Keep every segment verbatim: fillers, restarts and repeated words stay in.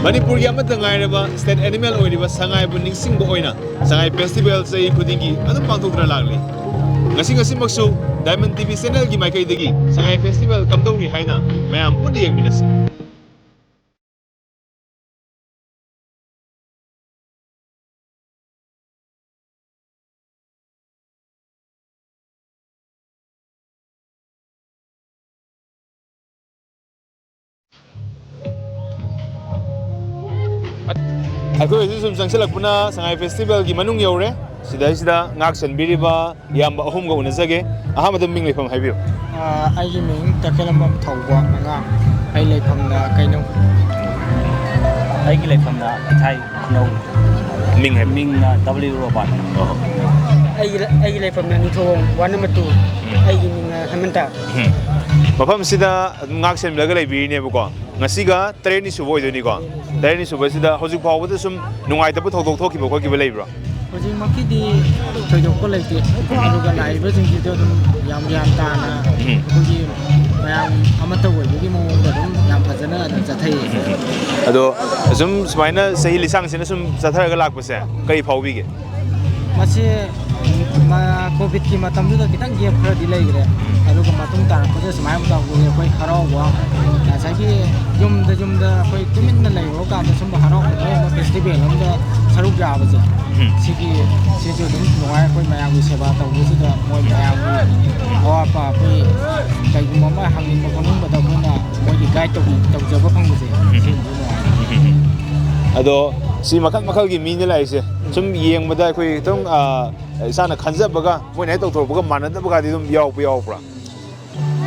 ꯃꯅꯤꯄꯨꯔꯒꯤ ꯑꯃꯠꯇ ꯉꯥꯏꯔꯕ state animal ꯑꯣꯏꯔꯤꯕ ꯁꯉꯥꯏꯕꯨ ꯅꯤꯡꯁꯤꯡꯕ ꯑꯣꯏꯅ ꯁꯉꯥꯏ festival ꯆꯍꯤ ꯈꯨꯗꯤꯡꯒꯤ ꯑꯗꯨꯝ ꯄꯥꯡꯊꯣꯛꯇꯨꯅ ꯂꯥꯛꯂꯤ꯫ ꯉꯁꯤ ꯉꯁꯤꯃꯛꯁꯨ Diamond T V channelꯒꯤ ꯃꯥꯏꯀꯩꯗꯒꯤ ꯁꯉꯥꯏ festival ꯀꯝꯗꯧꯔꯤ ꯍꯥꯏꯅ ꯃꯌꯥꯝ ꯄꯨꯟꯅ ꯌꯦꯡꯃꯤꯟꯅꯁꯤ꯫ ꯑꯩꯈꯣꯏ ꯍꯧꯖꯤꯛ ꯁꯨꯝ ꯆꯪꯁꯤꯜꯂꯛꯄꯅ ꯁꯉꯥꯏ festivalꯒꯤ ꯃꯅꯨꯡ ꯌꯧꯔꯦ꯫ ꯁꯤꯗꯩꯁꯤꯗ ꯉꯥꯛ ꯁꯦꯟꯕꯤꯔꯤꯕ ꯏꯌꯥꯝꯕ ꯑꯍꯨꯝꯒ ꯎꯅꯖꯒꯦ꯫ ꯑꯍꯥꯟꯕꯗ ꯃꯤꯡ ꯂꯩꯐꯝ ꯍꯥꯏꯕꯤꯌꯨ꯫ ꯑꯥ, ꯑꯩꯒꯤ ꯃꯤꯡ ꯇꯈꯦꯂꯝꯕꯝ ꯊꯧꯕ ꯑꯉꯥꯡ꯫ ꯑꯩ ꯂꯩꯐꯝꯅ ꯀꯩꯅꯣ? ꯑꯩꯒꯤ ꯂꯩꯐꯝꯅ ꯏꯊꯥꯏ ꯈꯨꯅꯧ꯫ ꯃꯤꯡ ꯍꯥꯏꯕ? ꯃꯤꯡꯅ W ꯔꯣꯕꯥꯔꯠ꯫ ꯑꯣ꯫ ꯑꯩꯒꯤ ꯂꯩ-, ꯑꯩꯒꯤ ꯂꯩꯐꯝꯅ ꯅꯤꯡꯊꯧ ꯋꯥꯔꯗ ꯅꯝꯕꯔ ꯇꯨ꯫ ꯎꯝ꯫ ꯑꯩꯒꯤ ꯃꯤꯡꯅ ꯍꯦꯃꯟꯇ꯫ ꯎꯝ꯫ ꯃꯐꯝꯁꯤꯗ ꯑꯗꯨꯝ ꯉꯥꯛ ꯁꯦꯟꯕꯤꯔꯒ ꯂꯩꯕꯤꯔꯤꯅꯦꯕꯀꯣ꯫ ꯉꯁꯤꯒ ꯇꯔꯦꯠꯅꯤ ꯁꯨꯕ ꯑꯣꯏꯗꯣꯏꯅꯤꯀꯣ꯫ ꯇꯔꯦꯠꯅꯤ ꯁꯨꯕꯁꯤꯗ ꯍꯧꯖꯤꯛ ꯐꯥꯎꯕꯗ ꯁꯨꯝ ꯅꯨꯡꯉꯥꯏꯇꯕ ꯊꯧꯗꯣꯛ ꯊꯣꯛꯈꯤꯕ ꯈꯣꯠꯈꯤꯕ ꯂꯩꯕ꯭ꯔꯣ? ꯍꯧꯖꯤꯛꯃꯛꯀꯤꯗꯤ ꯊꯣꯏꯗꯣꯛꯄ ꯂꯩꯇꯦ꯫ ꯑꯗꯨꯒ ꯂꯥꯛꯏꯕꯁꯤꯡꯁꯤꯁꯨ ꯑꯗꯨꯝ ꯌꯥꯝ ꯒ꯭ꯌꯥꯟ ꯇꯥꯅ ꯎꯝ꯫ ꯑꯩꯈꯣꯏꯒꯤ ꯃꯌꯥꯝ ꯑꯃꯠꯇ ꯑꯣꯏꯕꯒꯤ ꯃꯑꯣꯡꯗ ꯑꯗꯨꯝ ꯌꯥꯝ ꯐꯖꯅ ꯑꯗꯨꯝ ꯆꯠꯊꯩꯌꯦ꯫ ꯑꯗꯣ ꯁꯨꯝ ꯁꯨꯃꯥꯏꯅ ꯆꯍꯤ ꯂꯤꯁꯥꯡꯁꯤꯅ ꯁꯨꯝ ꯆꯠꯊꯔꯒ ꯂꯥꯛꯄꯁꯦ ꯀꯔꯤ ꯐꯥꯎꯕꯤꯒꯦ? ꯃꯁꯤ ꯃ-, ꯀꯣꯚꯤꯗꯀꯤ ꯃꯇꯝꯗꯨꯗ ꯈꯤꯇꯪ gap ꯈꯔꯗꯤ ꯂꯩꯈ꯭ꯔꯦ꯫ ꯑꯗꯨꯒ ꯃꯇꯨꯡ ꯇꯥꯔꯛꯄꯗ ꯁꯨꯃꯥꯏꯅ ꯇꯧꯕꯁꯦ ꯑꯩꯈꯣꯏ ꯍꯔꯥꯎꯕ, ꯉꯁꯥꯏꯒꯤ ꯌꯨꯝꯗ, ꯌꯨꯝꯗ ꯑꯩꯈꯣꯏ ꯇꯨꯃꯤꯟꯅ ꯂꯩꯔꯨꯔꯀꯥꯟꯗ ꯁꯨꯝꯕ ꯍꯔꯥꯎ ꯀꯨꯝꯍꯩ ꯑꯃ, festival ꯑꯃꯗ ꯁꯔꯨꯛ ꯌꯥꯕꯁꯦ, ꯎꯝ꯫ ꯁꯤꯒꯤ, ꯁꯤꯁꯨ ꯑꯗꯨꯝ ꯅꯨꯡꯉꯥꯏ꯫ ꯑꯩꯈꯣꯏ ꯃꯌꯥꯝꯒꯤ ꯁꯦꯕꯥ ꯇꯧꯕꯁꯤꯗ ꯃꯣꯏ ꯃꯌꯥꯝꯒꯤ ꯑꯋꯥꯠ ꯑꯄꯥ ꯑꯩꯈꯣꯏ ꯀꯩꯒꯨꯝꯕ ꯑꯃ ꯍꯪꯅꯤꯡꯕ ꯈꯣꯠꯅꯤꯡꯕꯗ ꯑꯩꯈꯣꯏꯅ ꯃꯣꯏꯒꯤ guide ꯇꯧꯕꯤ-, ꯇꯧꯖꯕ ꯐꯪꯕꯁꯦ, ꯎꯝ꯫ ꯁꯤꯅꯗꯤ ꯅꯨꯡꯉꯥꯏ꯫ ꯎꯝ꯫ ꯑꯗꯣ ꯁꯤ ꯃꯈꯜ ꯃꯈꯜꯒꯤ ꯃꯤꯅ ꯂꯥꯛꯏꯁꯦ ꯁꯨꯝ ꯌꯦꯡꯕꯗ ꯑꯩꯈꯣꯏ ꯈꯤꯇꯪ, ꯑ, ꯏꯁꯥꯅ ꯈꯟꯖꯕꯒ ꯃꯣꯏꯅ ꯍꯦꯛ ꯇꯧꯊꯣꯔꯛꯄꯒ ꯃꯥꯟꯅꯗꯕꯒꯗꯤ ꯑꯗꯨꯝ ꯌꯥꯎꯕ ꯌꯥꯎꯕ꯭ꯔꯥ?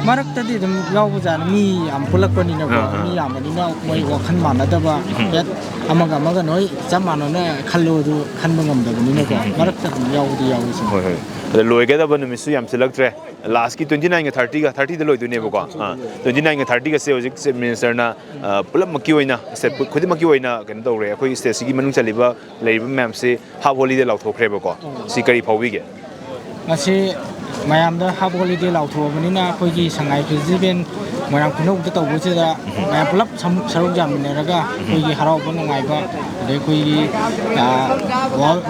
ꯃꯔꯛꯇꯗꯤ ꯑꯗꯨꯝ ꯌꯥꯎꯕꯖꯥꯠꯅꯤ꯫ ꯃꯤ ꯌꯥꯝ ꯄꯨꯜꯂꯛꯄꯅꯤꯅꯀꯣ, ꯑꯥ, ꯑꯥ꯫ ꯃꯤ ꯌꯥꯝꯕꯅꯤꯅ ꯃꯣꯏ ꯋꯥꯈꯜ ꯃꯥꯟꯅꯗꯕ, ꯎꯝ꯫ ꯍꯦꯛ ꯑꯃꯒ ꯑꯃꯒ ꯅꯣꯏ ꯆꯞ ꯃꯥꯟꯅꯅ ꯈꯜꯂꯣ ꯑꯗꯨ ꯈꯟꯕ ꯉꯝꯗꯕꯅꯤꯅꯀꯣ, ꯎꯝ, ꯎꯝ, ꯎꯝ꯫ ꯃꯔꯛꯇ ꯑꯗꯨꯝ ꯌꯥꯎꯗꯤ ꯌꯥꯎꯏ ꯁꯨꯝ꯫ ꯍꯣꯏ, ꯍꯣꯏ꯫ ꯑꯗ ꯂꯣꯏꯒꯗꯕ ꯅꯨꯃꯤꯠꯁꯨ ꯌꯥꯝꯁꯤꯜꯂꯛꯇ꯭ꯔꯦ꯫ Lastꯀꯤ twenty nineꯒ thirtyꯒ, thirtyꯗ ꯂꯣꯏꯗꯣꯏꯅꯦꯕꯀꯣ꯫ ꯑꯥ, twenty nineꯒ thirtyꯒꯁꯦ ꯍꯧꯖꯤꯛ Chief Ministerꯅ, ꯑ, ꯄꯨꯂꯞꯃꯛꯀꯤ ꯑꯣꯏꯅ, state ꯈꯨꯗꯤꯡꯃꯛꯀꯤ ꯑꯣꯏꯅ ꯀꯩꯅꯣ ꯇꯧꯔꯦ꯫ ꯑꯩꯈꯣꯏ stateꯁꯤꯒꯤ ꯃꯅꯨꯡ ꯆꯜꯂꯤꯕ ꯂꯩꯔꯤꯕ ꯃꯌꯥꯝꯁꯤ half holiday ꯂꯥꯎꯊꯣꯛꯈ꯭ꯔꯦꯕꯀꯣ꯫ ꯁꯤ ꯀꯔꯤ ꯐꯥꯎꯕꯤꯒꯦ? ꯃꯁꯤ ꯃꯌꯥꯝꯗ ꯍꯥꯞ ꯍꯣꯂꯤꯗꯦ ꯂꯥꯎꯊꯣꯛꯑꯕꯅꯤꯅ ꯑꯩꯈꯣꯏꯒꯤ ꯁꯉꯥꯏ ꯐꯦꯁꯇꯤꯚꯦꯜ ꯃꯣꯏꯔꯥꯡ ꯈꯨꯅꯧꯗ ꯇꯧꯕꯁꯤꯗ ꯃꯌꯥꯝ ꯄꯨꯂꯞ ꯁꯔꯨꯛ ꯌꯥꯃꯤꯟꯅꯔꯒ ꯑꯩꯈꯣꯏꯒꯤ ꯍꯔꯥꯎꯕ ꯅꯨꯡꯉꯥꯏꯕ, ꯑꯗꯩ ꯑꯩꯈꯣꯏꯒꯤ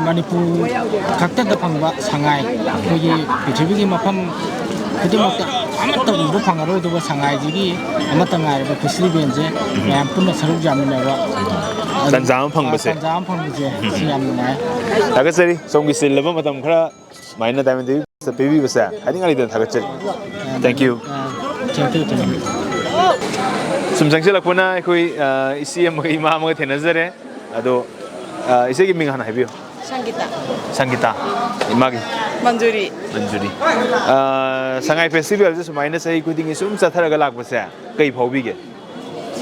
ꯃꯅꯤꯄꯨꯔ ꯈꯛꯇꯗ ꯐꯪꯕ ꯁꯉꯥꯏ, ꯑꯩꯈꯣꯏꯒꯤ ꯄ꯭ꯔꯤꯊꯤꯕꯤꯒꯤ ꯃꯐꯝ ꯈꯨꯗꯤꯡꯃꯛꯇ ꯑꯃꯠꯇ ꯎꯕ ꯐꯪꯉꯔꯣꯏꯗꯕ ꯁꯉꯥꯏꯁꯤꯒꯤ ꯑꯃꯠꯇ ꯉꯥꯏꯔꯕ ꯐꯦꯁꯇꯤꯚꯦꯜꯁꯦ ꯃꯌꯥꯝ ꯄꯨꯟꯅ ꯁꯔꯨꯛ ꯌꯥꯃꯤꯟꯅꯕ, ꯇꯥꯟꯖꯥ ꯑꯃ ꯐꯪꯕꯁꯦ꯫ ꯇꯥꯟꯖꯥ ꯑꯃ ꯐꯪꯕꯁꯦ ꯁꯤ ꯌꯥꯝ ꯅꯨꯡꯉꯥꯏ꯫ ꯊꯥꯒꯠꯆꯔꯤ ꯁꯣꯝꯒꯤ ꯆꯤꯜꯂꯕ ꯃꯇꯝ ꯈꯔ ꯁꯨꯃꯥꯏꯅ ꯗꯥꯏꯃꯟ ꯇꯤ ꯚꯤꯗ ꯄꯤꯕꯤꯕꯁꯦ ꯍꯥꯏꯅꯤꯡꯉꯥꯏ ꯂꯩꯇꯅ ꯊꯥꯒꯠꯆꯔꯤ꯫ Thank you꯫ Thank you, thank you꯫ ꯁꯨꯝ ꯆꯪꯁꯤꯜꯂꯛꯄꯅ ꯑꯩꯈꯣꯏ ꯏꯆꯦ ꯑꯃꯒ ꯏꯃꯥ ꯑꯃꯒ ꯊꯦꯡꯅꯖꯔꯦ꯫ ꯑꯗꯣ ꯏꯆꯦꯒꯤ ꯃꯤꯡ ꯍꯥꯟꯅ ꯍꯥꯏꯕꯤꯌꯨ꯫ ꯁꯪꯒꯤꯇꯥ꯫ ꯁꯪꯒꯤꯇꯥ꯫ ꯏꯃꯥꯒꯤ? ꯃꯟꯖꯨꯔꯤ꯫ ꯃꯟꯖꯨꯔꯤ꯫ ꯁꯉꯥꯏ ꯐꯦꯁꯇꯤꯚꯦꯜꯁꯦ ꯁꯨꯃꯥꯏꯅ ꯆꯍꯤ ꯈꯨꯗꯤꯡꯒꯤ ꯁꯨꯝ ꯆꯠꯊꯔꯒ ꯂꯥꯛꯄꯁꯦ ꯀꯩ ꯐꯥꯎꯕꯤꯒꯦ?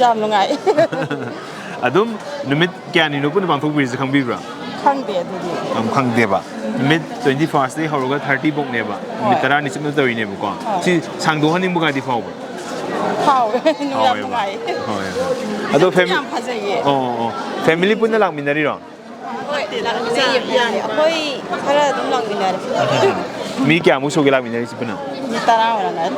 ꯌꯥꯝ ꯅꯨꯡꯉꯥꯏ꯫ ꯑꯗꯨꯝ ꯅꯨꯃꯤꯠ ꯀꯌꯥꯅꯤꯅꯣ ꯄꯨꯟꯅ ꯄꯥꯡꯊꯣꯛꯄꯤꯔꯤꯁꯦ ꯈꯪꯕꯤꯕ꯭ꯔꯥ? ꯈꯪꯗꯦ ꯑꯗꯨꯗꯤ꯫ ꯌꯥꯝ ꯈꯪꯗꯦꯕ꯫ ꯅꯨꯃꯤꯠ twenty first ꯇꯒꯤ ꯍꯧꯔꯒ thirty ꯐꯥꯎꯅꯦꯕ꯫ ꯅꯨꯃꯤꯠ ꯍꯣꯏ꯫ ꯇꯔꯥꯅꯤ ꯆꯨꯞꯅ ꯇꯧꯔꯤꯅꯦꯕꯀꯣ꯫ ꯍꯣꯏ꯫ ꯁꯤ ꯁꯥꯡꯗꯣꯛꯍꯟꯅꯤꯡꯕꯒꯗꯤ ꯐꯥꯎꯕ꯭ꯔꯥ? ꯐꯥꯎꯋꯦ꯫ ꯌꯥꯝ ꯐꯥꯎꯋꯦꯕ꯫ ꯅꯨꯡꯉꯥꯏ꯫ ꯍꯣꯏ, ꯍꯣꯏ꯫ ꯑꯗꯣ ꯐꯦꯃꯤ- ꯌꯥꯝ ꯐꯖꯩꯌꯦ꯫ ꯑꯣ, ꯑꯣ꯫ ꯐꯦꯃꯤꯂꯤ ꯄꯨꯟꯅ ꯂꯥꯛꯃꯤꯟꯅꯔꯤꯔꯣ? ꯍꯣꯏ, ꯂꯥꯛꯃꯤꯟꯅꯩꯌꯦ꯫ ꯑꯩꯈꯣꯏ ꯈꯔ ꯑꯗꯨꯝ ꯂꯥꯛꯃꯤꯟꯅꯔꯦ꯫ ꯃꯤ ꯀꯌꯥꯃꯨꯛ ꯁꯨꯒꯦ ꯂꯥꯛꯃꯤꯟꯅꯔꯤꯁꯤ ꯄꯨꯟꯅ? ꯃꯤ ꯇꯔꯥ ꯑꯣꯏꯔꯝꯒꯅꯤ꯫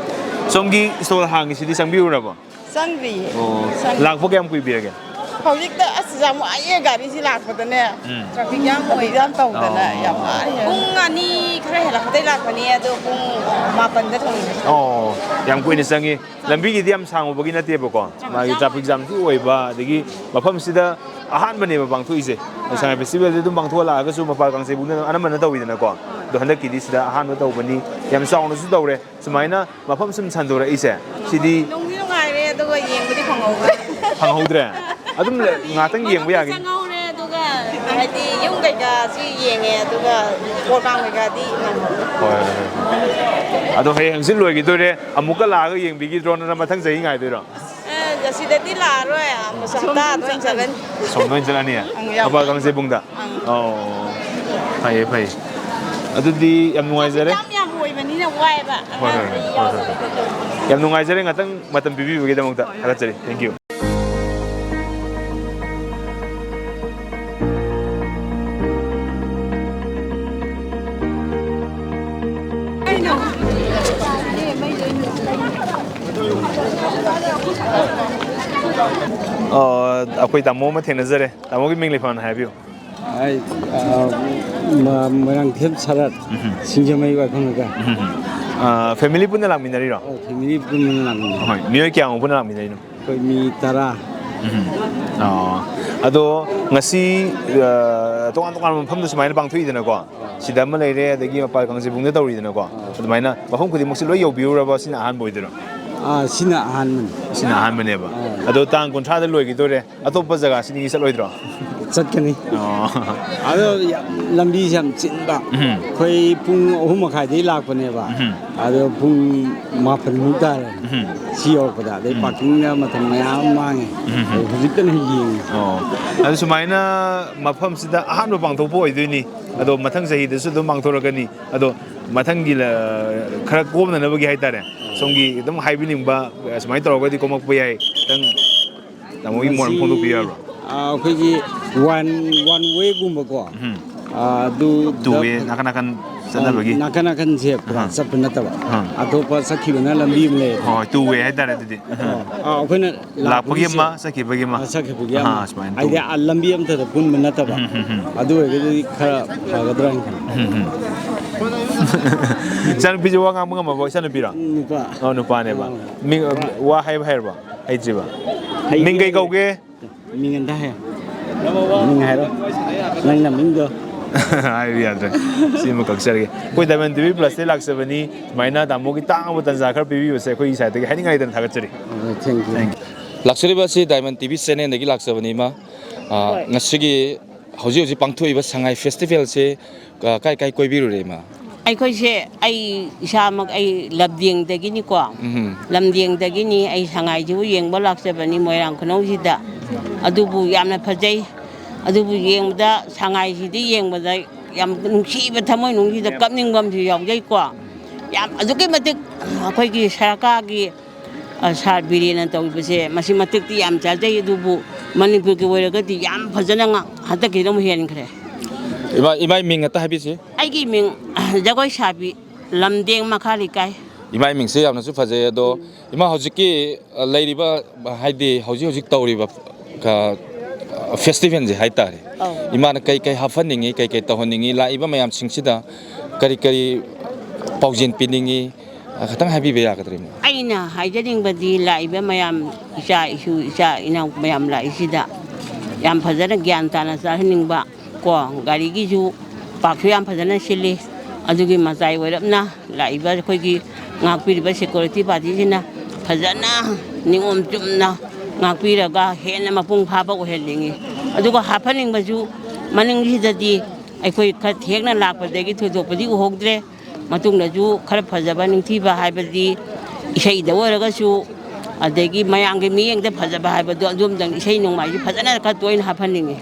ꯁꯣꯝꯒꯤ ꯁ꯭ꯇꯣꯜ ꯍꯥꯡꯉꯤꯁꯤꯗꯤ ꯆꯪꯕꯤꯔꯨꯔꯕꯣ? ꯆꯪꯗ꯭ꯔꯤꯌꯦ꯫ ꯑꯣ꯫ ꯆꯪꯗ꯭ꯔꯤ꯫ ꯂꯥꯛꯄ ꯀꯌꯥꯝ ꯀꯨꯏꯕꯤꯔꯒꯦ? ꯍꯧꯖꯤꯛꯇ ꯑꯁ ꯌꯥꯝ ꯋꯥꯏꯌꯦ ꯒꯥꯔꯤꯁꯤ ꯂꯥꯛꯄꯗꯅꯦ꯫ ꯎꯝ꯫ ꯇ꯭ꯔꯥꯐꯤꯛ ꯌꯥꯝ ꯑꯣꯏ ꯌꯥꯝ ꯇꯧꯗꯅ ꯑꯣ꯫ ꯌꯥꯝ ꯋꯥꯔꯦ꯫ ꯄꯨꯡ ꯑꯅꯤ ꯈꯔ ꯍꯦꯜꯂꯛꯄꯗꯩ ꯂꯥꯛꯄꯅꯦ ꯑꯗꯣ ꯄꯨꯡ ꯃꯥꯄꯟꯗ ꯊꯨꯡꯉꯦ꯫ ꯑꯣ꯫ ꯌꯥꯝ ꯀꯨꯏꯅ ꯆꯪꯉꯤ꯫ ꯂꯝꯕꯤꯒꯤꯗꯤ ꯌꯥꯝ ꯁꯥꯡꯉꯨꯕꯒꯤ ꯅꯠꯇꯦꯕꯀꯣ꯫ ꯃꯥꯒꯤ ꯇ꯭ꯔꯥꯐꯤꯛ ꯖꯥꯝꯁꯨ ꯑꯣꯏꯕ ꯑꯗꯒꯤ ꯃꯐꯝꯁꯤꯗ ꯑꯍꯥꯟꯕꯅꯦꯕ ꯄꯥꯡꯊꯣꯛꯏꯁꯦ꯫ ꯁꯉꯥꯏ ꯐꯦꯁꯇꯤꯚꯦꯜꯁꯦ ꯑꯗꯨꯝ ꯄꯥꯡꯊꯣꯛꯑ ꯂꯥꯛꯑꯒꯁꯨ ꯃꯄꯥꯜ ꯀꯥꯡꯖꯩꯕꯨꯡꯗ ꯑꯅꯝꯕꯅ ꯇꯧꯋꯤꯗꯅꯀꯣ꯫ ꯑꯗꯣ ꯍꯟꯗꯛꯀꯤꯗꯤ ꯁꯤꯗ ꯑꯍꯥꯟꯕ ꯇꯧꯕꯅꯤ꯫ ꯌꯥꯝ ꯆꯥꯎꯅꯁꯨ ꯇꯧꯔꯦ꯫ ꯁꯨꯃꯥꯏꯅ ꯃꯐꯝ ꯁꯨꯝ ꯁꯟꯗꯣꯔꯛꯏꯁꯦ ꯁꯤꯗꯤ ꯅꯨꯡꯗꯤ ꯅꯨꯡꯉꯥꯏꯔꯦ ꯑꯗꯨꯒ ꯌꯦꯡꯕꯗꯤ ꯐꯪꯍꯧꯗ꯭ꯔꯦ꯫ ꯐꯪꯍꯧꯗ꯭ꯔꯦ? ꯑꯗꯨꯝ ꯂ-, ꯉꯥꯛꯇꯪ ꯌꯦꯡꯕ ꯌꯥꯒꯅꯤ꯫ ꯆꯪꯍꯧꯔꯦ ꯑꯗꯨꯒ ꯍꯥꯏꯗꯤ ꯌꯨꯝ ꯀꯩꯀꯥꯁꯤ ꯌꯦꯡꯉꯦ ꯑꯗꯨꯒ ꯄ꯭ꯔꯣꯒ꯭ꯔꯥꯝ ꯀꯩꯀꯥꯗꯤ ꯅꯪꯍꯧꯗ꯭ꯔꯦ꯫ ꯍꯣꯏ, ꯍꯣꯏ, ꯍꯣꯏ꯫ ꯑꯗꯣ ꯍꯌꯦꯡ ꯍꯪꯆꯤꯠ ꯂꯣꯏꯈꯤꯗꯣꯏꯔꯦ, ꯑꯃꯨꯛꯀ ꯂꯥꯛꯑꯒ ꯌꯦꯡꯕꯤꯈꯤꯗ꯭ꯔꯣ, ꯅꯠꯇ꯭ꯔ ꯃꯊꯪ ꯆꯍꯤ ꯉꯥꯏꯗꯣꯏꯔꯣ? ꯑꯦ, ꯑꯁꯤꯗꯗꯤ ꯂꯥꯛꯑꯔꯣꯏ, ꯑꯃꯨꯛ ꯍꯞꯇꯥꯗ ꯑꯣꯏꯅ ꯆꯠꯂꯅꯤ꯫ ꯁꯣꯝꯗ ꯑꯣꯏꯅ ꯆꯠꯂꯅꯤ? ꯑꯪ, ꯌꯥꯝ ꯃꯄꯥꯜ ꯀꯥꯡꯖꯩꯕꯨꯡꯗ? ꯑꯪ꯫ ꯑꯣ, ꯐꯩꯌꯦ, ꯐꯩꯌꯦ꯫ ꯑꯗꯨꯗꯤ ꯌꯥꯝ ꯅꯨꯡꯉꯥꯏꯖꯔꯦ꯫ ꯌꯥꯝ, ꯌꯥꯝ ꯑꯣꯏꯕꯅꯤꯅ ꯋꯥꯏꯑꯦꯕ꯫ ꯍꯣꯏ, ꯍꯣꯏ, ꯑꯉꯥꯡꯈꯩ ꯍꯣꯏ, ꯍꯣꯏ, ꯌꯥꯎꯕꯅꯤꯅ꯫ ꯍꯣꯏ꯫ ꯌꯥꯝ ꯅꯨꯡꯉꯥꯏꯖꯔꯦ ꯉꯥꯛꯇꯪ ꯃꯇꯝ ꯄꯤꯕꯤꯕꯒꯤꯗꯃꯛꯇ꯫ ꯍꯣꯏ, ꯍꯣꯏ꯫ ꯊꯥꯒꯠꯆꯔꯤ꯫ Thank you꯫ ꯑꯩꯅ ꯑ, ꯑꯩꯈꯣꯏ ꯇꯥꯃꯣ ꯑꯃ ꯊꯦꯡꯅꯖꯔꯦ꯫ ꯇꯥꯃꯣꯒꯤ ꯃꯤꯡ ꯂꯩꯐꯝ ꯍꯥꯏꯕꯤꯌꯨ꯫ ꯑꯩ, ꯑ, ꯃ-, ꯃꯣꯏꯔꯥꯡꯊꯦꯝ ꯁꯔꯠ, ꯎꯝ꯫ ꯁꯤꯡꯖꯃꯩ ꯋꯥꯏꯐꯝ ꯂꯩꯀꯥꯏ꯫ ꯎꯝ꯫ ꯑ, family ꯄꯨꯟꯅ ꯂꯥꯛꯃꯤꯟꯅꯔꯤꯔꯣ? ꯑ, family ꯄꯨꯟꯅ ꯂꯥꯛꯃꯤꯟꯅꯔꯤ꯫ ꯍꯣꯏ, ꯃꯤꯑꯣꯏ ꯀꯌꯥꯃꯨꯛ ꯄꯨꯟꯅ ꯂꯥꯛꯃꯤꯟꯅꯔꯤꯅꯣ? ꯑꯩꯈꯣꯏ ꯃꯤ ꯇꯔꯥ꯫ ꯎꯝ꯫ ꯑ, ꯑꯗꯣ ꯉꯁꯤ, ꯑ, ꯇꯣꯉꯥꯟ ꯇꯣꯉꯥꯟꯕ ꯃꯐꯝꯗ ꯁꯨꯃꯥꯏꯅ ꯄꯥꯡꯊꯣꯛꯏꯗꯅꯀꯣ? ꯁꯤꯗ ꯑꯃ ꯂꯩꯔꯦ, ꯑꯗꯒꯤ ꯃꯄꯥꯜ ꯀꯥꯡꯖꯩꯕꯨꯡꯗ ꯇꯧꯔꯤꯗꯅꯀꯣ? ꯑꯗꯨꯃꯥꯏꯅ ꯃꯐꯝ ꯈꯨꯗꯤꯡꯃꯛꯁꯤ ꯂꯣꯏ ꯌꯧꯕꯤꯔꯨꯔꯕ? ꯁꯤꯅ ꯑꯍꯥꯟꯕ ꯑꯣꯏꯗꯣꯏꯔꯣ? ꯑꯥ, ꯁꯤꯅ ꯑꯍꯥꯟꯕꯅꯤ꯫ ꯁꯤꯅ ꯑꯍꯥꯟꯕꯅꯦꯕ꯫ ꯑꯥ꯫ ꯑꯗꯣ ꯇꯥꯡ ꯀꯨꯟꯊ꯭ꯔꯥꯗ ꯂꯣꯏꯈꯤꯗꯣꯔꯦ꯫ ꯑꯇꯣꯞꯄ ꯖꯒꯥꯁꯤꯗꯤ ꯆꯠꯂꯣꯏꯗ꯭ꯔꯣ? ꯆꯠꯀꯅꯤ꯫ ꯑꯣ꯫ ꯑꯗꯣ ꯌꯥꯝ, ꯂꯝꯕꯤꯁꯦ ꯌꯥꯝ ꯆꯤꯟꯕ꯫ ꯎꯝ꯫ ꯑꯩꯈꯣꯏ ꯄꯨꯡ ꯑꯍꯨꯝ ꯃꯈꯥꯏꯗꯒꯤ ꯂꯥꯛꯄꯅꯦꯕ꯫ ꯎꯝ꯫ ꯑꯗꯣ ꯄꯨꯡ ꯃꯥꯄꯟꯃꯨꯛ ꯇꯥꯔꯦ꯫ ꯎꯝ꯫ ꯁꯤ ꯌꯧꯔꯛꯄꯗ꯫ ꯑꯗꯩ ꯎꯝ꯫ Parkingꯗ ꯃꯇꯝ ꯃꯌꯥꯝ ꯑꯃ ꯃꯥꯡꯉꯦ꯫ ꯎꯝ꯫ ꯑꯗꯣ ꯍꯧꯖꯤꯛꯇꯅ ꯌꯦꯡꯉꯤ꯫ ꯑꯣ꯫ ꯑꯗꯨ ꯁꯨꯃꯥꯏꯅ ꯃꯐꯝꯁꯤꯗ ꯑꯍꯥꯟꯕ ꯄꯥꯡꯊꯣꯛꯄ ꯑꯣꯏꯗꯣꯏꯅꯤ꯫ ꯑꯗꯣ ꯃꯊꯪ ꯆꯍꯤꯗꯁꯨ ꯑꯗꯨꯝ ꯄꯥꯡꯊꯣꯔꯛꯀꯅꯤ꯫ ꯑꯗꯣ ꯃꯊꯪꯒꯤ ꯂ-, ꯈꯔ ꯀꯣꯝꯅꯅꯕꯒꯤ ꯍꯥꯏꯇꯥꯔꯦ, ꯁꯣꯝꯒꯤ ꯑꯗꯨꯝ ꯍꯥꯏꯕꯤꯅꯤꯡꯕ, ꯁꯨꯃꯥꯏꯅ ꯇꯧꯔꯒꯗꯤ ꯀꯣꯝꯃꯛꯄ ꯌꯥꯏ, ꯈꯤꯇꯪ ꯇꯥꯃꯣꯒꯤ ꯃꯣꯠ ꯑꯃ ꯃꯁꯤ, ꯐꯣꯡꯗꯣꯛꯄꯤꯕ ꯌꯥꯕ꯭ꯔꯣ? ꯑ, ꯑꯩꯈꯣꯏꯒꯤ one, one wayꯒꯨꯝꯕꯀꯣ, ꯎꯝ꯫ ꯑ, ꯑꯗꯨ two way, ꯅꯥꯀꯟ ꯅꯥꯀꯟ ꯑ, ꯆꯠꯅꯕꯒꯤ꯫ ꯅꯥꯀꯟ ꯅꯥꯀꯟꯁꯦ ꯄꯨꯔꯥ ꯑꯍꯥ꯫ ꯆꯠꯄ ꯅꯠꯇꯕ, ꯑꯍꯥ꯫ ꯑꯇꯣꯞꯄ ꯆꯠꯈꯤꯕꯅ ꯂꯝꯕꯤ ꯑꯃ ꯂꯩꯌꯦ꯫ ꯍꯣꯏ, two way ꯍꯥꯏꯇꯥꯔꯦ ꯑꯗꯨꯗꯤ꯫ ꯑꯍꯥ꯫ ꯑ, ꯑ, ꯑꯩꯈꯣꯏꯅ ꯂꯥꯛꯄꯒꯤ ꯂꯥꯛꯄꯒꯤꯁꯦ ꯑꯃ, ꯆꯠꯈꯤꯕꯒꯤ ꯑꯃ꯫ ꯑ, ꯆꯠꯈꯤꯕꯒꯤ ꯑꯃ꯫ ꯑꯍꯥ, ꯁꯨꯃꯥꯏꯅ ꯍꯥꯏꯗꯤ, two way꯫ ꯑ, ꯂꯝꯕꯤ ꯑꯝꯇꯗ ꯄꯨꯟꯕ ꯅꯠꯇꯕ꯫ ꯎꯝ, ꯎꯝ, ꯎꯝ꯫ ꯑꯗꯨ ꯑꯣꯏꯔꯒꯗꯤ ꯈꯔ ꯐꯒꯗ꯭ꯔꯥ ꯍꯥꯏꯅ ꯈꯜꯂꯤ꯫ ꯎꯝ, ꯎꯝ꯫ ꯏꯆꯥꯅꯨꯄꯤꯁꯦ ꯋꯥ ꯉꯥꯡꯕ ꯉꯝꯃꯕꯣ, ꯏꯆꯥꯅꯨꯄꯤꯔꯣ? ꯅꯨꯄꯥ꯫ ꯑꯣ, ꯅꯨꯄꯥꯅꯦꯕ꯫ ꯑꯣ꯫ ꯃꯤꯡ, ꯋꯥ ꯍꯥꯏꯕ ꯍꯩꯔꯕꯣ? ꯍꯩꯇ꯭ꯔꯤꯕ? ꯍꯩꯇꯦ꯫ ꯃꯤꯡ ꯀꯩ ꯀꯧꯒꯦ? ꯃꯤꯡ ꯑꯝꯇ ꯍꯥꯏꯌꯣ꯫ ꯃꯤꯡ ꯍꯥꯏꯔꯣ꯫ ꯅꯪ ꯅꯃꯤꯡꯗꯣ꯫ ꯍꯥꯏꯕ ꯌꯥꯗ꯭ꯔꯦ꯫ ꯁꯤꯃ ꯀꯛꯆꯔꯒꯦ꯫ ꯑꯩꯈꯣꯏ Diamond TV Plusꯇꯒꯤ ꯂꯥꯛꯆꯕꯅꯤ꯫ ꯁꯨꯃꯥꯏꯅ ꯇꯥꯃꯣꯒꯤ ꯇꯥꯡꯕ ꯇꯟꯖꯥ ꯈꯔ ꯄꯤꯕꯤꯕꯁꯦ ꯑꯩꯈꯣꯏꯒꯤ sideꯇꯒꯤ ꯍꯥꯏꯅꯤꯡꯉꯥꯏ ꯂꯩꯇꯅ ꯊꯥꯒꯠꯆꯔꯤ꯫ ꯑꯣ, thank you꯫ Thank you꯫ ꯂꯥꯛꯆꯔꯤꯕ ꯑꯁꯤ Diamond TV channelꯗꯒꯤ ꯂꯥꯛꯆꯕꯅꯤ, ꯏꯃꯥ꯫ ꯑ, ꯍꯣꯏ꯫ ꯉꯁꯤꯒꯤ ꯍꯧꯖꯤꯛ ꯍꯧꯖꯤꯛ ꯄꯥꯡꯊꯣꯛꯏꯕ ꯁꯉꯥꯏ festivalꯁꯦ, ꯑ, ꯀꯥꯏ ꯀꯥꯏ ꯀꯣꯏꯕꯤꯔꯨꯔꯦ, ꯏꯃꯥ? ꯑꯩꯈꯣꯏꯁꯦ, ꯑꯩ ꯏꯁꯥꯃꯛ, ꯑꯩ ꯂꯝꯗꯦꯡꯗꯒꯤꯅꯤꯀꯣ꯫ ꯎꯝ꯫ ꯂꯝꯗꯦꯡꯗꯒꯤꯅꯤ꯫ ꯑꯩ ꯁꯉꯥꯏꯁꯤꯕꯨ ꯌꯦꯡꯕ ꯂꯥꯛꯆꯕꯅꯤ ꯃꯣꯏꯔꯥꯡ ꯈꯨꯅꯧꯁꯤꯗ꯫ ꯑꯗꯨꯕꯨ ꯌꯥꯝꯅ ꯐꯖꯩ꯫ ꯑꯗꯨꯕꯨ ꯌꯦꯡꯕꯗ, ꯁꯉꯥꯏꯁꯤꯗꯤ ꯌꯦꯡꯕꯗ ꯌꯥꯝ ꯅꯨꯡꯁꯤꯕ, ꯊꯃꯣꯏ ꯅꯨꯡꯁꯤꯗ ꯀꯞꯅꯤꯡꯕ ꯑꯃꯁꯨ ꯌꯥꯎꯖꯩꯀꯣ꯫ ꯌꯥꯝ ꯑꯗꯨꯛꯀꯤ ꯃꯇꯤꯛ ꯑꯩꯈꯣꯏꯒꯤ ꯁꯔꯀꯥꯔꯒꯤ ꯑ, ꯁꯥꯔ ꯕꯤꯔꯦꯟꯅ ꯇꯧꯔꯤꯕꯁꯦ, ꯃꯁꯤ ꯃꯇꯤꯛꯇꯤ ꯌꯥꯝ ꯆꯥꯖꯩ, ꯑꯗꯨꯕꯨ ꯃꯅꯤꯄꯨꯔꯒꯤ ꯑꯣꯏꯔꯒꯗꯤ ꯌꯥꯝ ꯐꯖꯅ ꯉ-, ꯍꯟꯗꯛꯀꯤꯗꯤ ꯑꯃꯨꯛ ꯍꯦꯟꯈ꯭ꯔꯦ꯫ ꯏꯃꯥ, ꯏꯃꯥꯒꯤ ꯃꯤꯡ ꯑꯇ ꯍꯥꯏꯕꯤꯁꯤ꯫ ꯑꯩꯒꯤ ꯃꯤꯡ ꯖꯒꯣꯏ ꯁꯥꯕꯤ, ꯂꯝꯗꯦꯡ ꯃꯈꯥ ꯂꯩꯀꯥꯏ꯫ ꯏꯃꯥ ꯏꯃꯤꯡꯁꯦ ꯌꯥꯝꯅꯁꯨ ꯐꯖꯩ꯫ ꯑꯗꯣ ꯏꯃꯥ, ꯍꯧꯖꯤꯛꯀꯤ, ꯑ, ꯂꯩꯔꯤꯕ, ꯍꯥꯏꯗꯤ ꯍꯧꯖꯤꯛ ꯍꯧꯖꯤꯛ ꯇꯧꯔꯤꯕ, ꯑ, ꯐꯦꯁꯇꯤꯚꯦꯜꯁꯦ ꯍꯥꯏꯇꯥꯔꯦ, ꯑꯧ꯫ ꯏꯃꯥꯅ ꯀꯩ ꯀꯩ ꯍꯥꯞꯍꯟꯅꯤꯡꯉꯤ, ꯀꯩ ꯀꯩ ꯇꯧꯍꯟꯅꯤꯡꯉꯤ, ꯂꯥꯛꯏꯕ ꯃꯌꯥꯝꯁꯤꯡꯁꯤꯗ ꯀꯔꯤ ꯀꯔꯤ ꯄꯥꯎꯖꯦꯜ ꯄꯤꯅꯤꯡꯉꯤ, ꯑ, ꯈꯤꯇꯪ ꯍꯥꯏꯕꯤꯕ ꯌꯥꯒꯗ꯭ꯔꯥ, ꯏꯃꯥ? ꯑꯩꯅ ꯍꯥꯏꯖꯅꯤꯡꯕꯗꯤ, ꯂꯥꯛꯏꯕ ꯃꯌꯥꯝ, ꯏꯆꯥ ꯏꯁꯨ, ꯏꯆꯥ ꯏꯅꯥꯎ ꯃꯌꯥꯝ ꯂꯥꯛꯏꯁꯤꯗ ꯌꯥꯝ ꯐꯖꯅ ꯒ꯭ꯌꯥꯟ ꯇꯥꯅ ꯆꯥꯍꯟꯅꯤꯡꯕ꯫ ꯀꯣ, ꯒꯥꯔꯤꯒꯤꯁꯨ ꯄꯥꯛꯁꯨ ꯌꯥꯝ ꯐꯖꯅ ꯁꯤꯜꯂꯤ꯫ ꯑꯗꯨꯒꯤ ꯃꯇꯥꯏ ꯑꯣꯏꯔꯞꯅ ꯂꯥꯛꯏꯕ ꯑꯩꯈꯣꯏꯒꯤ ꯉꯥꯛꯄꯤꯔꯤꯕ ꯁꯦꯀ꯭ꯌꯨꯔꯤꯇꯤ ꯄꯥꯔꯇꯤꯁꯤꯅ ꯐꯖꯅ ꯅꯤꯌꯣꯝ ꯆꯨꯝꯅ ꯉꯥꯛꯄꯤꯔꯒ ꯍꯦꯟꯅ ꯃꯄꯨꯡ ꯐꯥꯕ ꯑꯣꯏꯍꯟꯅꯤꯡꯉꯤ꯫ ꯑꯗꯨꯒ ꯍꯥꯞꯍꯟꯅꯤꯡꯕꯁꯨ, ꯃꯅꯤꯡꯁꯤꯗꯗꯤ ꯑꯩꯈꯣꯏ ꯈꯔ ꯊꯦꯡꯅ ꯂꯥꯛꯄꯗꯒꯤ ꯊꯣꯏꯗꯣꯛꯄꯗꯤ ꯎꯍꯧꯗ꯭ꯔꯦ꯫ ꯃꯇꯨꯡꯗꯁꯨ ꯈꯔ ꯐꯖꯕ, ꯅꯤꯡꯊꯤꯕ ꯍꯥꯏꯕꯗꯤ ꯏꯁꯩꯗ ꯑꯣꯏꯔꯒꯁꯨ, ꯑꯗꯒꯤ ꯃꯌꯥꯝꯒꯤ ꯃꯤꯠꯌꯦꯡꯗ ꯐꯖꯕ ꯍꯥꯏꯕꯗꯣ, ꯑꯗꯨꯝꯇꯪ ꯏꯁꯩ ꯅꯣꯡꯃꯥꯏꯁꯨ ꯐꯖꯅ ꯈꯔ ꯇꯣꯏꯅ ꯍꯥꯞꯍꯟꯅꯤꯡꯉꯤ꯫